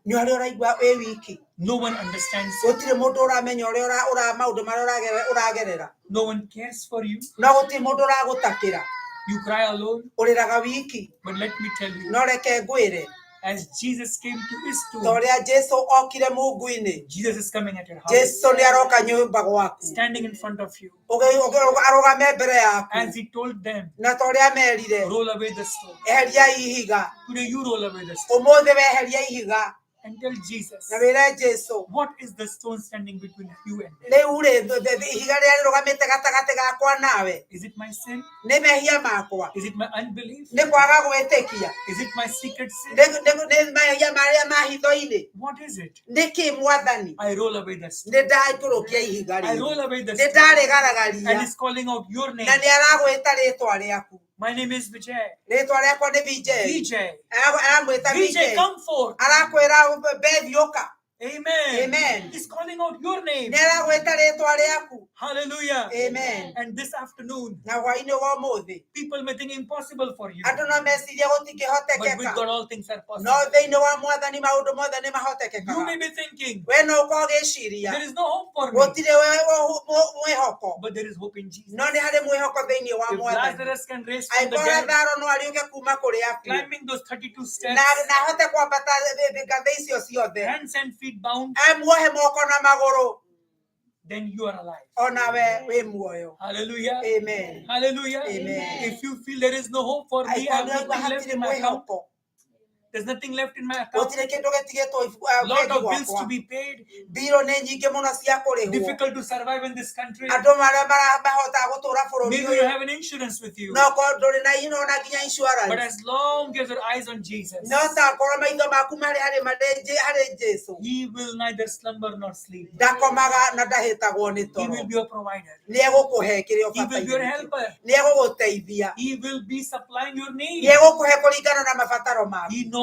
nĩ ũrĩa ũraigua wĩ wiki, no one understands you, gũtirĩ mũndũ ũramenya ũrĩa ũra maũndũ marĩa ũragerera, no one cares for you, no gũtirĩ mũndũ ũragũtakĩra, you cry alone. Ũrĩraga wiki. But let me tell you, No reke ngwĩre, as Jesus came to his ta tomb, ũrĩa Jesu okire mungu-inĩ, Jesus is coming at your house, Jesu nĩ aroka nyũmba gwaku, standing in front of you. Arũgame mbere yaku. As he told them, Na ta ũrĩa merire, roll away the stone. eheria ihiga. Today you roll away the stone Ũmũthĩ weheria ihiga and tell Jesus, na wĩre Jesu, what is the stone standing between you and me? Rĩu rĩ, ihiga rĩrĩa rĩrũgamĩte gatagatĩ gakwa nawe, Is it my sin? Nĩ mehia makwa? Is it my unbelief? Nĩ kwaga gwĩtĩkia? Is it my secret sin? Nĩ mehia marĩa ma hitho-inĩ? What is it? Nĩ kĩ, Mwathani? I roll away the stone. Nĩ ndaikũrũkia ihiga I rĩu, roll away the nĩ stone. And ndarĩgaragaria. he's calling out your Na name. nĩ aragwĩta rĩtwa rĩaku. My name is Vijay. Rĩtwa rĩakwa nĩ Vijay. Vijay. Aramwĩta Vijay, Vijay. come forth. Arakwĩra Bethi ũka. Amen. Amen. He's calling out your name. Nĩ aragwĩta rĩtwa rĩaku. Hallelujah. Amen. And this afternoon, Na hwaĩ-inĩ wa ũmũthĩ, people may think impossible for you. andũ no mecirie But with gũtingĩhotekeka, God, all things are no possible. thĩinĩ wa Mwathani maũndũ mothe nĩ You mahotekekaga. may be thinking, We no ũkorwo ũgĩciria, there is no hope for me. gũtirĩ mwĩhoko, But there is hope in Jesus. no nĩ harĩ mwĩhoko thĩinĩ wa If Mwathani. Lazarus can raise from the Angĩkorwo dead, Lazaro no ariũke kuma kũrĩ akuũ, climbing those 32 steps, na ahote kwambata ngathĩ icio ciothe, hands and feet bound, amuohe moko na magũrũ, then you are alive. Onawe wĩ muoyo. Hallelujah. Amen. Hallelujah. Amen. If you feel there is no hope for me, I have Angĩkorwo nĩũraigua nothing left hatirĩ in my account. mwĩhoko, There's nothing left in my account. Gũtirĩ kĩndũ gĩtigĩtwo Lot bengi of bills to gwakwa, be paid. Mbirũ nĩ nyingĩ mũno cia kũrĩhwo. Difficult to survive in this country. Andũ marĩa mahotaga gũtũra bũrũri Maybe you ũyũ, have an insurance with you. no korwo ndũrĩ na ino na nginya But insurance, as long as your eyes on Jesus, no ta korwo maitho maku marĩ harĩ Jesu, he will neither slumber nor sleep. Ndakomaga na ndahĩtagwo nĩ He toro. will be your provider. Nĩ egũkũhe kĩrĩa He will be your ũbataire, helper. nĩ egũgũteithia. He will be supplying your Nĩ needs. egũkũhe kũringana na mabataro maku. He knows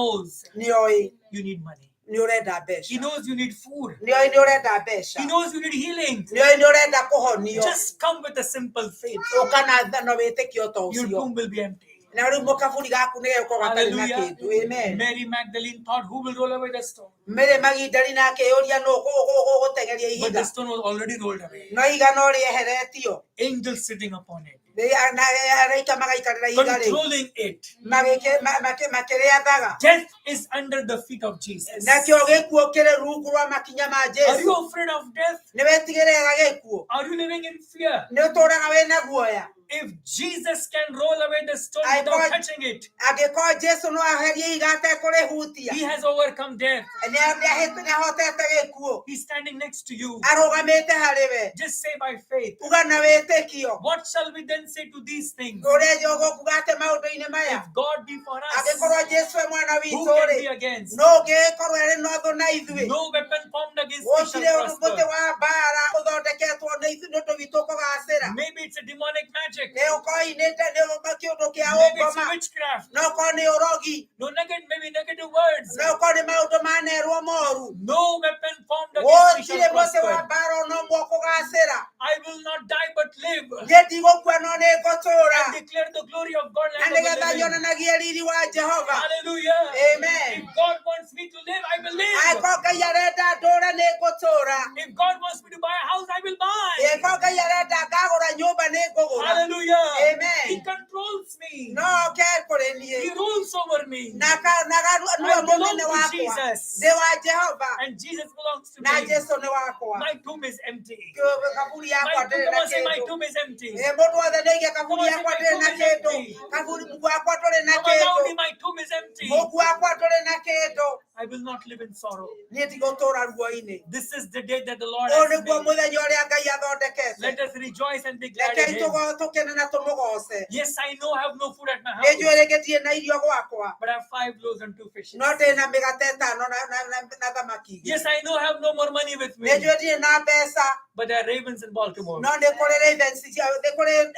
Nĩ oĩ you need money. Nĩ ũrenda He mbeca. knows you need food. Nĩ oĩ nĩ ũrenda mbeca. He knows you need healing. Nĩ oĩ nĩ ũrenda kũhonio. Just come with a simple faith. Ũka na wĩtĩkio ta Your ũcio, tomb will be empty. Na rĩu mũkaburi gaku nĩ gegũkorwo gatarĩ na Hallelujah. kĩndũ. Amen. Mary Magdalene thought, who will roll away the stone? Mary Magdalene akĩyũria nũ ũgũteng'eria But ihiga, the stone was already rolled away. No ihiga no rĩeheretio. Angels sitting upon it, Na araika magaikarĩra ihiga rĩu, controlling it. Makĩrĩathaga. Death is under the feet of Jesus. Nakĩo gĩkuũ kĩrĩ rungu rwa makinya ma Are Jesu. you afraid of death? Nĩ wetigĩrĩra gĩkuũ? Are you living in fear? Nĩ ũtũraga wĩna guoya? If Jesus can roll away the stone I without touching it, Angĩkorwo Jesu no aherie ihiga atekũrĩhutia, he has overcome death. Nĩ ahotete gĩkuũ. He's standing next to you. Arũgamĩte harĩ we. Just say by faith, Uga na wĩtĩkio. what shall we then say to these things? Ũrĩa ũgũkuga atĩ maũndũ-inĩ maya? If God be for us, Angĩkorwo Jesu e mwena who witũ can rĩ, be against? no ũngĩkorwo arĩ na ũthũ na ithuĩ? No weapon formed against me Gũtirĩ shall mũtĩ prosper. wa mbara ũthondeketwo nĩ ithuĩ nĩ ũndũ witũ kũgacĩra. Maybe it's a demonic magic. Nĩ ũkorwo inĩte nĩ kĩũndũ kĩa Maybe it's ũngoma. witchcraft. No ũkorwo nĩ ũrogi. No negative, maybe negative words. No ũkorwo nĩ maũndũ manerwo moru. No weapon formed against me Gũtirĩ shall mũtĩ wa prosper. mbara ona ũmwe ũkũgacĩra. I will not die but live Niĩ ndigũkua no nĩ ngũtũũra, and declare the glory of God na land of the nĩgetha living. nyonanagie riri wa Jehova. Hallelujah. Amen. If God wants me to live, I will live. Angĩkorwo Ngai arenda ndũre, nĩ ngũtũũra. If God wants me to buy a house, I will buy. Angĩkorwo Ngai arenda ngagũra nyũmba, nĩ ngũgũra. Hallelujah. Amen. He controls me. No oke kũrĩ niĩ, He rules over me. na nĩwe I belong mũnene to wakwa. Jesus. Ndĩ wa Jehova, And Jesus belongs to na me. Jesu nĩ wakwa. My tomb is empty. Kaburi My yakwa tomb, ndĩrĩ come na on, say my kĩndũ. tomb is empty. Ĩ, mũndũ wothe nĩ aige kaburi Come on, say yakwa my ndĩrĩ tomb na is kĩndũ. empty. Kaburi wakwa ndũrĩ na Come on, kĩndũ. loudly, my tomb is empty. Mũku wakwa ndũrĩ na kĩndũ. I will not live in sorrow. Niĩ ndigũtũũra ruo-inĩ. This is the day that the Lord Ũyũ has nĩguo made. mũthenya ũrĩa Ngai athondekete. Let us rejoice and be glad Rekei in Him. tũkene na tũmũgoce. Yes, I know I have no food at my Nĩ njũĩ house, rĩngĩ ndirĩ na irio gwakwa, but I have 5 loaves and 2 fishes. no ndĩ na mĩgate ĩtano na thamaki igĩrĩ. Yes, I know I have no more money with me, Nĩ njũĩ ndirĩ na mbeca, but there are ravens in Baltimore. no nĩ kũrĩ ravens nĩ kũrĩ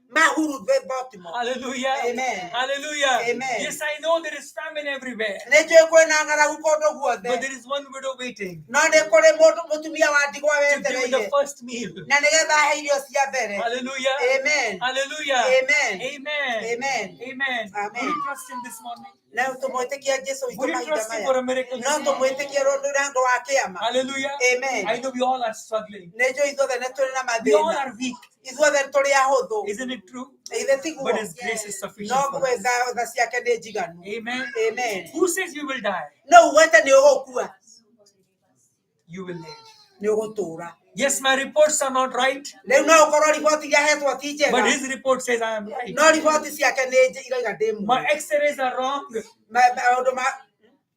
Mahuru Baltimore. Hallelujah. Amen. Hallelujah. Amen. Yes, I know there is famine everywhere. Nĩ njũĩ kwĩna ng'aragu kũndũ But guothe there is one widow waiting no nĩ kũrĩ mũndũ mũtumia wa ndigwa to give me the wetereire first meal. na nĩgetha ahe irio cia mbere. Hallelujah. Amen. Hallelujah. Amen. Amen. Amen. Amen. Amen. Will you trust him this morning? Na tũmwĩtĩkie Jesũ witũ Will you mahinda trust him maya. for a miracle? No This morning? tũmwĩtĩkie ũndũ na ũndũ wa kĩama. Hallelujah. Amen. I know we all are struggling. Nĩ njũĩ ithuothe nĩ tũrĩ na We all mathĩna. are weak. Ithuothe nĩ tũrĩ ahũthũ. Isn't it true? Ithe tiguo. But his grace is sufficient No for us. tha ciake nĩ njiganu. Amen. Amen. Who says you will die? No ugwete nĩ ũgũkua. You will live. Nĩ ũgũtũũra. Yes, my reports are not right, Rĩu no ũkorwo riboti iria hetwo ti but njega. his report says I am right. No riboti ciake nĩ irauga ndĩ My muoyo. x-rays are wrong. Maũndũ ma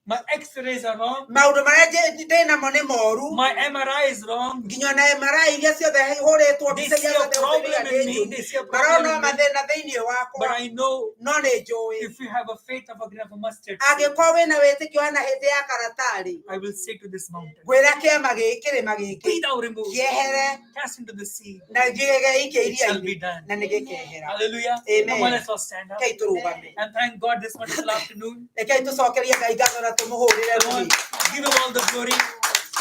My x-rays are wrong. maũndũ marĩa ndĩ namo nĩ moru. My MRI is wrong. Nginya ona MRI iria ciothe hũrĩtwo They mbica see iria a ciothe problem hũrĩtwo in ndĩ me. njũru. They see a problem Marona in me. mathĩna thĩinĩ But wakwa I know no nĩ njũĩ if you have a faith of a grain of a mustard seed, angĩkorwo wĩna wĩtĩkio hana hĩndĩ ya karatarĩ I will say to this mountain, ngwĩra kĩama gĩkĩ kĩrĩma Be gĩkĩ thou removed, kĩehere cast into the sea. na gĩgeikie It shall be iria-inĩ done. na nĩ gĩkehera. Hallelujah. Amen. Come on, let's all stand up. Rekei tũrũgame. And thank God this wonderful afternoon. Rekei tũcokerie Ngai ngatho na tũmũhũrĩre Come on, rũhĩ. give him all the glory.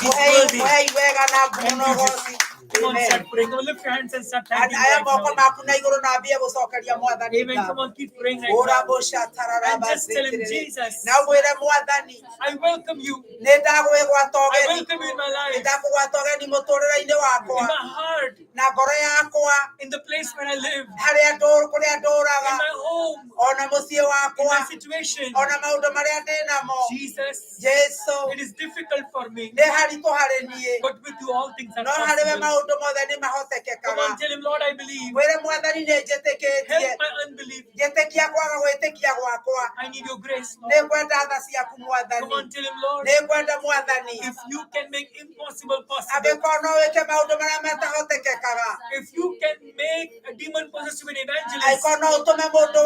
He's Mũhei worthy. mũhei wega na ngumo Thank na you, ũgoci. Jesus. Come on, Amen. start praying. Come on, lift your hands and start thanking Aya right moko now. maku na igũrũ na ambie gũcokeria mwathani Amen. Come ngatho. on, keep praying right now. And just tell him, Ũrabũcatararabacĩkĩrĩrĩ. Jesus, Na ũmwĩre mwathani I welcome you. nĩ ndagwĩgwata I ũgeni welcome you in my nĩ life, ndakũgwata ũgeni mũtũrĩre-inĩ in wakwa my heart, na ngoro yakwa in the place where I live, harĩa kũrĩa in ndũraga my home, ona mũciĩ in wakwa my situation. ona maũndũ marĩa ndĩ namo. Jesus, Jesũ it is difficult for me, nĩ haritũ harĩ niĩ but with you all things are no harĩ we possible. maũndũ mothe nĩ Come mahotekekaga. on, tell him, Lord, I believe. Mwĩre mwathani nĩ njĩtĩkĩtie Help my unbelief. njĩtĩkia kwaga gwĩtĩkia gwakwa. I need your grace, Nĩ Lord. ngwenda tha ciaku Come mwathani. on, tell him, Lord, Nĩ ngwenda mwathani if you can make impossible possible, angĩkorwo no wĩke maũndũ marĩa matahotekekaga if you can make a demon possessed an evangelist, angĩkorwo no ũtũme mũndũ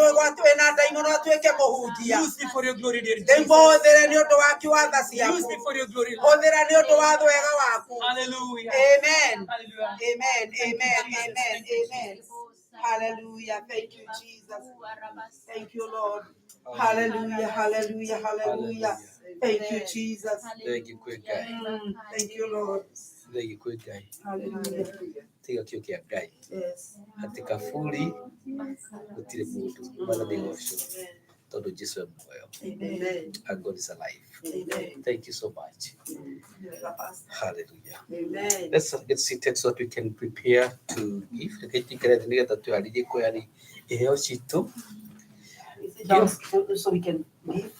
wĩna ndaimono atuĩke mũhunjia use me for your glory, dear rĩu Jesus. mũhũthĩre nĩ ũndũ waku wa tha Use ciaku me for your glory, Lord. hũthĩra nĩ ũndũ wa wega waku. Hallelujah. Amen. Hallelujah. Amen. Thank you, Amen. Jesus. Amen. Thank you, Amen. Jesus. Hallelujah. Thank you, Jesus. Thank you, Lord. Hallelujah. Hallelujah. Hallelujah. Hallelujah. Thank you, Jesus. Thank you kwĩ Ngai. Thank you, Lord. Thank you kwĩ Ngai. Hallelujah. Tiga kĩo kĩa Ngai. Yes. Atĩ kaburi gũtirĩ mũndũ. Mwathani gocwo tondũ Jesũ e muoyo. Amen. And God is alive. Amen. Thank you so much. Hallelujah. Amen. Let's get seated so that we can prepare to give. Reke tũikare thĩ nĩgetha twĩharĩrie kũheana iheo citũ. Sit down so we can give.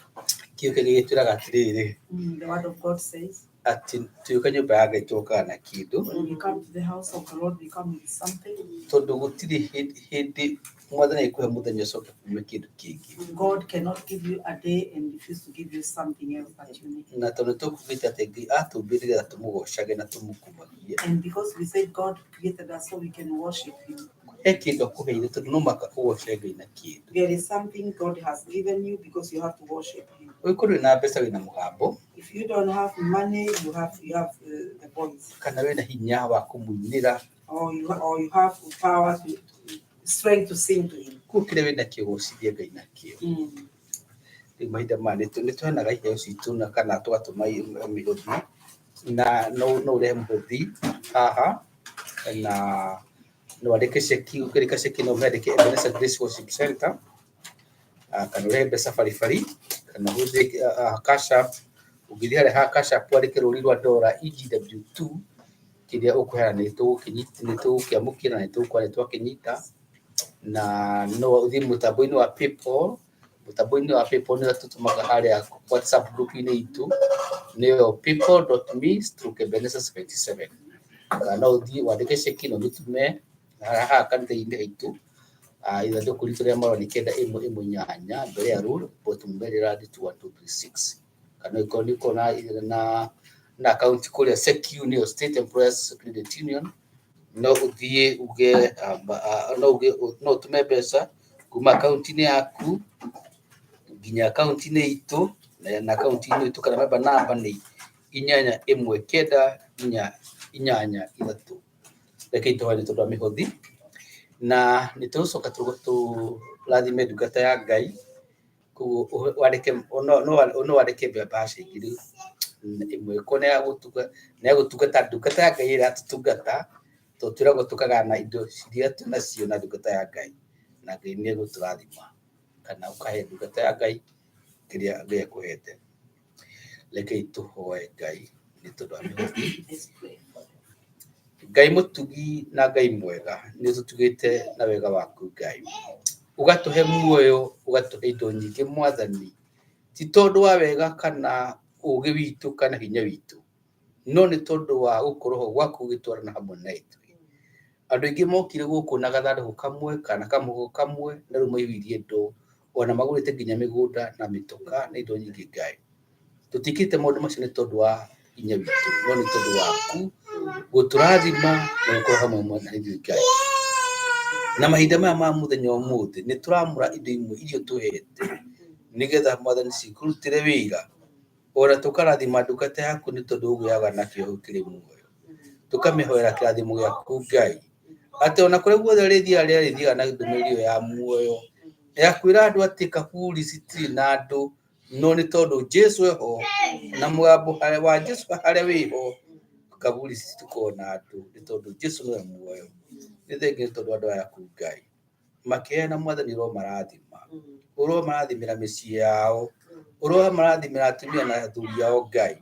Kĩo kĩngĩ gĩtwĩraga atĩrĩrĩ The word of God says, atĩ tuĩka nyũmba ya Ngai tũkaga na kĩndũ when we come to the house of the Lord, we come with something. tondũ gũtirĩ hĩndĩ mwathani agĩkũhe mũthenya ũcoke kume kĩndũ kĩngĩ. God cannot give you a day and refuse to give you something else that you need. Na tondũ tũkugĩte atĩ Ngai atũmbire nĩgetha tũmũgocage na tũmũkumagie. And because we said God created us so we can worship Him, He kĩndũ akũheire tondũ no mũhaka ũgoce Ngai na kĩndũ. there is something God has given you because you have to worship Him. Ũngĩkorwo wĩna mbeca wĩna mũgambo If you don't have money, you have the voice, kana wĩna hinya wa kũmũinĩra or you have power to strength to sing to Him. kũu kĩrĩa wĩna kĩo gocithie Ngai nakĩo. Rĩu mahinda maya nĩ tũheanaga iheo citũ na kana tũgatũma mĩhothi na no ũrehe mũhothi haha na no wandĩke ceki ũkĩrĩka ceki no ũmĩandĩke Ebenezer Grace Worship Center kana ũrehe mbeca baribari kana ũhũthĩre Cash App ũngĩthiĩ harĩa ha Cash App wandĩke rũri rwa dora EGW2 kĩrĩa ũkũheana nĩ tũgũkĩamũkĩra na nĩ tũgũkorwo nĩ twakĩnyita na no ũthiĩ mũtambo-inĩ wa PayPal mũtambo-inĩ wa PayPal nĩ tũtũmaga harĩa WhatsApp group-inĩ itũ nĩyo paypal.me/ebenezer77 kana no ũthiĩ wandĩke ceki na ũmĩtũme haha kanitha-inĩ haitũ ithandũkũ ritũ rĩa marũa nĩ 918 mbere ya Road Port Maryland 21236 kana ũngĩkorwo nĩ ũkorwo na akaunti kũrĩa SECU nĩyo State Employers Credit Union no ũthiĩ uge no ũtũme mbeca kuma akaunti-inĩ yaku nginya akaunti-inĩ itũ na akaunti-inĩ itũ kana member number nĩ 8 1 9 8 8 3. Reke itũhoe nĩ tondũ wa mĩhothi Na nĩ tũgũcoka tũrathime ndungata ya Ngai, koguo wandĩke no wandĩke mbeca 1,000 ko nĩ ya gũtungata ndungata ya Ngai ĩrĩa ĩratũtungata, tondũ twĩragwo tũkagayana indo iria twĩnacio na ndungata ya Ngai, na Ngai nĩ egũtũrathima kana ũkahe ndungata ya Ngai kĩrĩa Ngai akũhete. Rekei tũhoe Ngai nĩ tondũ wa mĩhothi. Ngai mũtugi na Ngai mwega, nĩ ũtũtugĩte na wega waku Ngai, ũgatũhe muoyo, ũgatũhe indo nyingĩ Mwathani, ti tondũ wa wega kana ũgĩ witũ kana hinya witũ, no nĩ tondũ wa gũkorwo ho gwaku gũgĩtwarana hamwe na ithuĩ. Andũ aingĩ mokire gũkũ na gathandũkũ kamwe kana kamũhuko kamwe na rĩu maiyũirie indo, ona magũrĩte nginya mĩgũnda na mĩtoka na indo nyingĩ Ngai. Tũtiĩkĩte maũndũ macio nĩ tondũ wa hinya witũ, no nĩ tondũ waku gũtũrathima na gũkorwo hamwe na ithuĩ Ngai. Na mahinda maya ma mũthenya wa ũmũthĩ nĩ tũramũra indo imwe iria ũtũhete nĩgetha Mwathani cikũrutĩre wĩra, ona tũkarathima ndungata yaku nĩ tondũ ũgĩaga nakĩo kĩrĩ muoyo. Tũkamĩhoera kĩrathimo gĩaku Ngai, atĩ ona kũrĩa guothe rĩthiaga rĩarĩthiaga na ndũmĩrĩri ĩyo ya muoyo ya kwĩra andũ atĩ kaburi citirĩ na andũ, no nĩ tondũ Jesu eho na mũgambo wa Jesu harĩa wĩho kaburi citikoragwo na andũ nĩ tondũ Jesu nĩwe muoyo. Nĩ thengiũ nĩ tondũ andũ aya aku Ngai makĩheana Mwathani ũromarathima, ũromarathimĩra mĩciĩ yao, ũromarathimĩra atumia na athuri ao Ngai,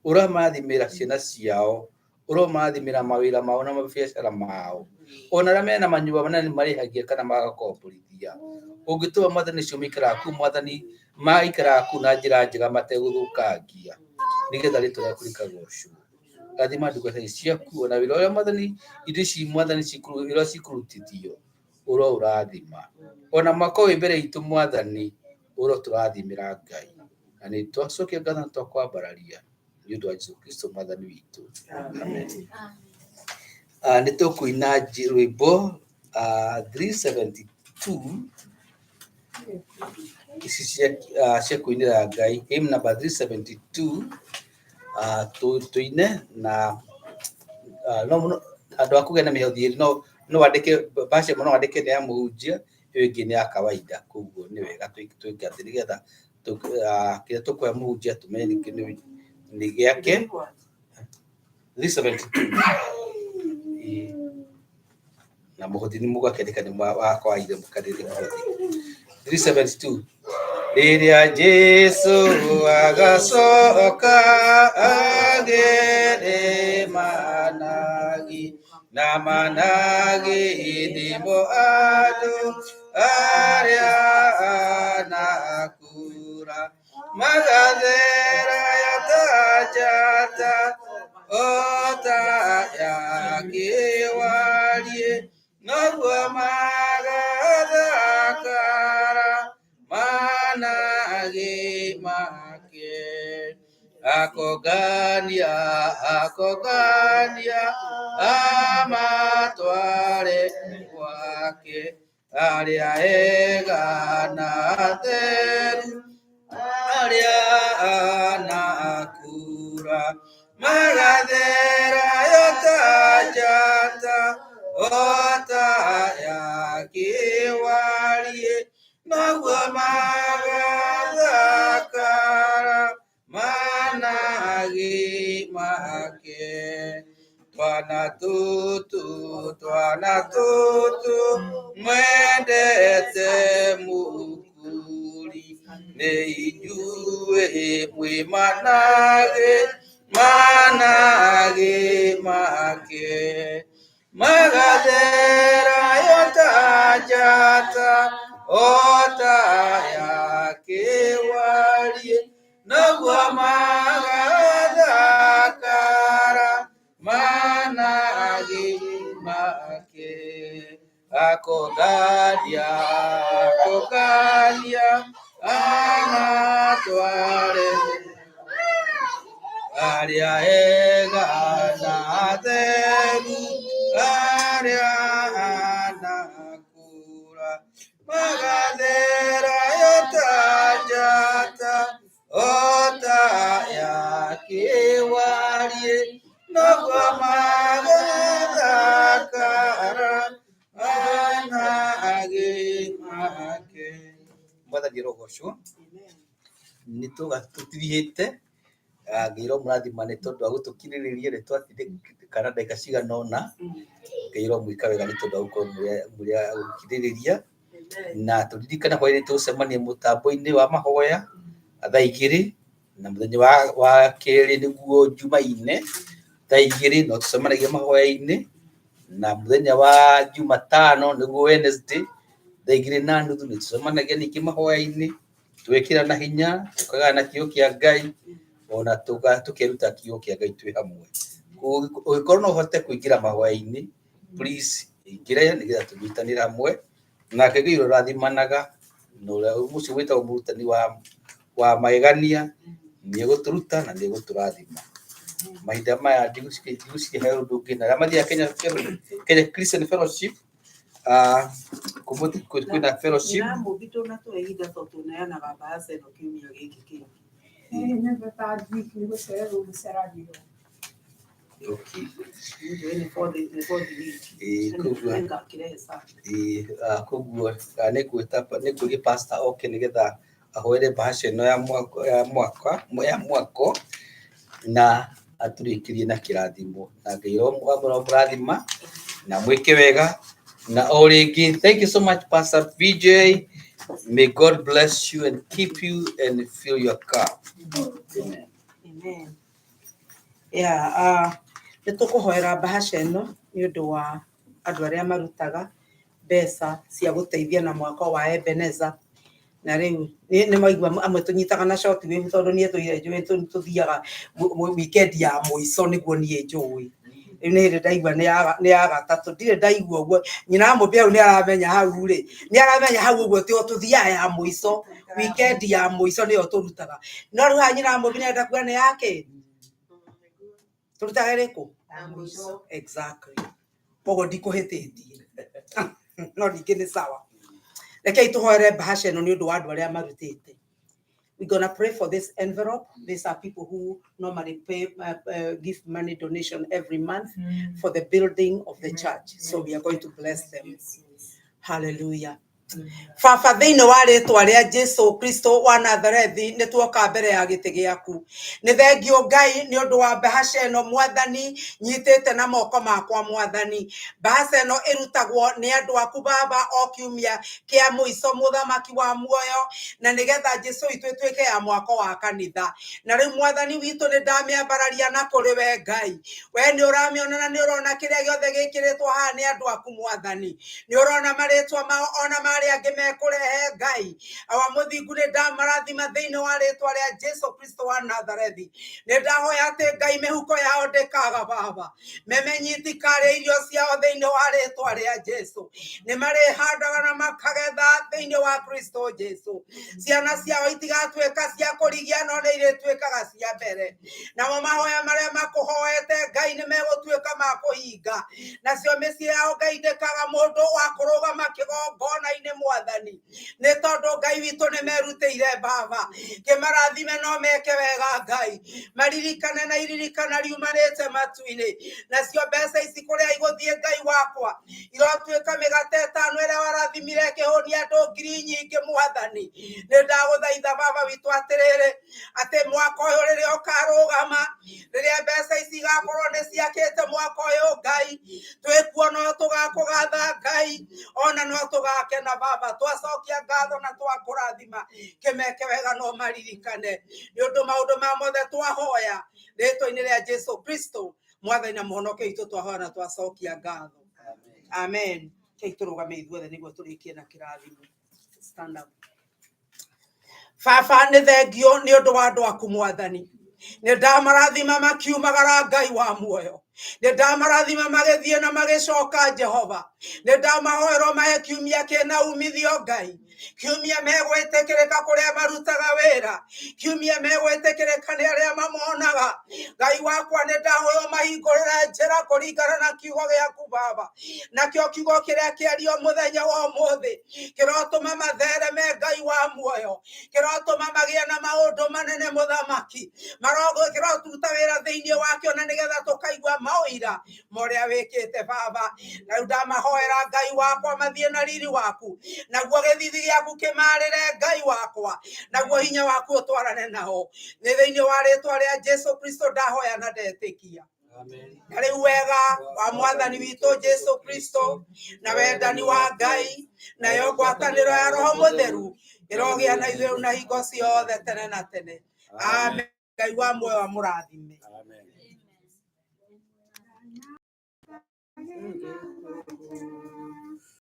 ũromarathimĩra ciana ciao, ũromarathimĩra mawĩra mao na mabiacara mao, ona arĩa mena manyũmba na nĩ marĩhagia kana magakomborithia. Ũngĩtũma Mwathani ũcio maikaraga kũu Mwathani, maikaraga kũu na njĩra njega mategũthũkangia, nĩgetha rĩtwa rĩaku rĩkagocwo. Rathima ndungata ici ciaku ona wĩra ũrĩa Mwathani indo ici Mwathani ũrĩa cikũrutithio ũroũrathima. Ona mwaka ũyũ wĩ mbere itũ Mwathani ũrotũrathimĩra Ngai. Na nĩ twacokia ngatho na twakwambararia nĩ ũndũ wa Jesu Kristo Mwathani witũ. Amen. Nĩ tũkũina rwĩmbo 372 ici cia kũinĩra Ngai, hymn number 372 tũine na no mũno andũ a kũgĩa na mĩhothi ĩrĩ no no wandĩke baci ĩmwe no wandĩke nĩ ya mũhunjia, ĩyo ĩngĩ nĩ ya kawaida, koguo nĩ wega twĩke atĩ nĩgetha kĩrĩa tũkũhe mũhunjia tũmenye nĩ gĩake. 372 na mũhothi nĩ mũgakĩandĩka nĩ wa kawaida mũkandĩke mũhothi 372. Rĩrĩa Jesu agacoka agere managi na managi nĩmo andũ arĩa anakura magathera ya ta njata ota ya kĩwarie noguo magathakara managi make. Akongania akongania amatware gwake arĩa ega na atheru arĩa anakura magathera yo ta njata ota ya kĩwarie noguo magathakara managi make. Twana tutu mwendete mũkuri nĩ inyuĩ mwĩ managi managi make. Magathera yo ta njata ota ya kĩwarie noguo magathakara managi make. Akongania akongania amatware arĩa ega na atheru arĩa anakura magathera yo ta njata ota ya kĩwarie noguo magathakara managi Make. Mwathani arogocwo. Nĩ tũtirihĩte, Ngai aromũrathima nĩ tondũ wa gũtũkirĩrĩria, nĩ twatindĩkana ndagĩka cigana ũna. Ngai aromwĩka wega nĩ tondũ wa gũkorwo mũrĩ a gũkirĩrĩria. Na tũririkane hwaĩ-inĩ tũgũcemania mũtambo-inĩ wa mahoya thaa 2, na mũthenya wa kerĩ nĩguo Jumaine thaa 2 no tũcemanagia mahoya-inĩ, na mũthenya wa Jumatano nĩguo Wednesday thaa 2:30 nĩ tũcemanagia ningĩ mahoya-inĩ, tũgekĩrana hinya, tũkagayana kiugo kĩa Ngai, ona tũkeruta kiugo kĩa Ngai twĩ hamwe. Ũngĩkorwo no ũhote kũingĩra mahoya-inĩ, please ingĩra nĩgetha tũnyitanĩre hamwe. Nake Ngai ũrĩa ũrathimanaga na ũrĩa ũcio wĩtagwo mũrutani wa magegania nĩ egũtũruta na nĩ egũtũrathima. Mahinda maya ndigũciria he ũndũ ũngĩ, na arĩa mathiaga Kenya Christian Fellowship, kwĩna fellowship. Na mũmbi ndũnatũhe ihinda tondũ tũneanaga mbahaca ĩno kiumia gĩkĩ kĩngĩ. Nĩ the third week nĩ gũcererwo gũceragĩrwo. Okay. Njũĩ nĩ fourth week. Ĩĩ, koguo Nĩngakĩrehe Sunday. Ĩĩ, koguo nĩngwĩria pastor oke nĩgetha ahoere mbahaca ĩno ya mwako ya mwaka ya mwako na atũrĩkĩrie na kĩrathimo, na Ngai aromũrathima na mwĩke wega. Na o rĩngĩ, thank you so much, Pastor VJ. May God bless you and keep you and fill your cup. Amen. Amen. Yeah, nĩ tũkũhoera mbahaca ĩno nĩ ũndũ wa andũ arĩa marutaga mbeca cia gũteithia na mwako wa Ebeneza. Na rĩu nĩ maigua amwe tũnyitaga na short wave, tondũ niĩ tũire njũĩ tũthiaga weekend ya mũico nĩguo niĩ njũĩ. Rĩu nĩ hĩndĩ ndaigua nĩ ya gatatũ, ndirĩ ndaigua ũguo. Nyina wa mũmbi hau nĩ aramenya hau rĩ, nĩ aramenya hau ũguo tio tũthiaga ya mũico, weekend ya mũico nĩyo tũrutaga. No rĩu haha nyina wa mũmbi nĩ arenda kuga nĩ yake tũrutaga ĩrĩkũ? Exactly. Koguo ndikũhĩtĩtie, no ningĩ nĩ sawa. Rekei tũhoere mbahaca ĩno nĩ ũndũ wa andũ arĩa marutĩte. We're gonna pray for this envelope. These are people who normally pay, give money donation every month for the building of the church. So we are going to bless them. Hallelujah. Baba, thĩinĩ wa rĩtwa rĩa Jesu Kristo wa Nazarethi, nĩ tuoka mbere ya gĩtĩ gĩaku. Nĩ thengio Ngai nĩ ũndũ wa mbahaca ĩno, Mwathani, nyitĩte na moko makwa. Mwathani, mbahaca ĩno ĩrutagwo nĩ andũ aku, Baba, o kiumia kĩa mũico, mũthamaki wa muoyo, na nĩgetha Jesu witũ ĩtuĩke ya mwako wa kanitha. Na rĩu, Mwathani witũ, nĩ ndamĩambararia na kũrĩ we. Ngai, we nĩ ũramĩona na nĩ ũrona kĩrĩa gĩothe gĩkĩrĩtwo haha nĩ andũ aku. Mwathani, nĩ ũrona marĩtwa mao ona marĩa angĩ mekũrehe. Ngai awa mũthingu, nĩ ndamarathima thĩinĩ wa rĩtwa rĩa Jesu Kristo wa Nazarethi. Nĩ ndahoya atĩ, Ngai, mĩhuko yao ndĩkaga, Baba, memenyi itikarĩa irio ciao thĩinĩ wa rĩtwa rĩa Jesu. Nĩ marĩhandaga na makagetha thĩinĩ wa Kristo Jesu. Ciana ciao itigatuĩka cia kũrigia, no nĩ irĩtuĩkaga cia mbere. Namo mahoya marĩa makũhoete, Ngai, nĩ megũtuĩka ma kũhinga. Nacio mĩciĩ yao, Ngai, ndĩkaga mũndũ wa kũrũgama kĩgongona-inĩ. Mwathani, nĩ tondũ Ngai witũ nĩ merutĩire, Baba, kĩmarathime no meke wega. Ngai, maririkane na iririkana riumanĩte matu-inĩ. Nacio mbeca ici kũrĩa igũthiĩ, Ngai wakwa, irotuĩka mĩgate ĩtano ĩrĩa warathimire ĩkĩhũnia andũ ngiri nyingĩ. Mwathani, nĩ ndagũthaitha, Baba witũ, atĩrĩrĩ, atĩ mwaka ũyũ rĩrĩa ũkarũgama, rĩrĩa mbeca ici igakorwo nĩ ciakĩte mwaka ũyũ, Ngai, twĩkuo no tũgakũgatha, Ngai, ona no tũgakena. Baba, twacokia ngatho na twakũrathima. Kĩmeke wega no maririkane, nĩ ũndũ maũndũ ma mothe twahoya rĩtwa-inĩ rĩa Jesu Kristo, Mwathani na Mũhonokia witũ, twahoya na twacokia ngatho. Amen. Kei tũrũgame ithuothe nĩguo tũrĩkie na kĩrathimo. Stand up. Baba, nĩ thengio nĩ ũndũ wa andũ aku. Mwathani, nĩ ndamarathima makiumagara. Ngai wa muoyo, nĩ ndamarathima magĩthiĩ na magĩcoka. Jehova, nĩ ndamahoerwo mahe kiumia kĩna umithio. Ngai, kiumia megwĩtĩkĩrĩka kũrĩa marutaga wĩra, kiumia megwĩtĩkĩrĩka nĩ arĩa mamonaga. Ngai wakwa, nĩ ndahoya mahingũrĩre njĩra kũringana na kiugo gĩaku, Baba. Nakĩo kiugo kĩrĩa kĩario mũthenya wa ũmũthĩ kĩrotũma mathereme. Ngai wa muoyo, kĩrotũma magĩe na maũndũ manene. Mũthamaki, marogo kĩrotuta wĩra thĩinĩ wakĩo, na nĩgetha tũkaigua Maũira ma ũrĩa wĩkĩte baba. Na rĩu ndamahoera Ngai wakwa mathiĩ na riri waku, naguo gĩthithi gĩaku kĩmarĩre Ngai wakwa, naguo hinya waku ũtwarane nao. Nĩ thĩinĩ wa rĩtwa rĩa Jesu Kristo ndahoya na ndetĩkia. Amen. Na rĩu wega wa mwathani witũ Jesu Kristo na wendani wa Ngai nayo ngwatanĩro ya Roho Mũtheru ĩrogĩa na ithuĩ na hingo ciothe tene na tene. Amen. Ngai wa muoyo amũrathime. Amen.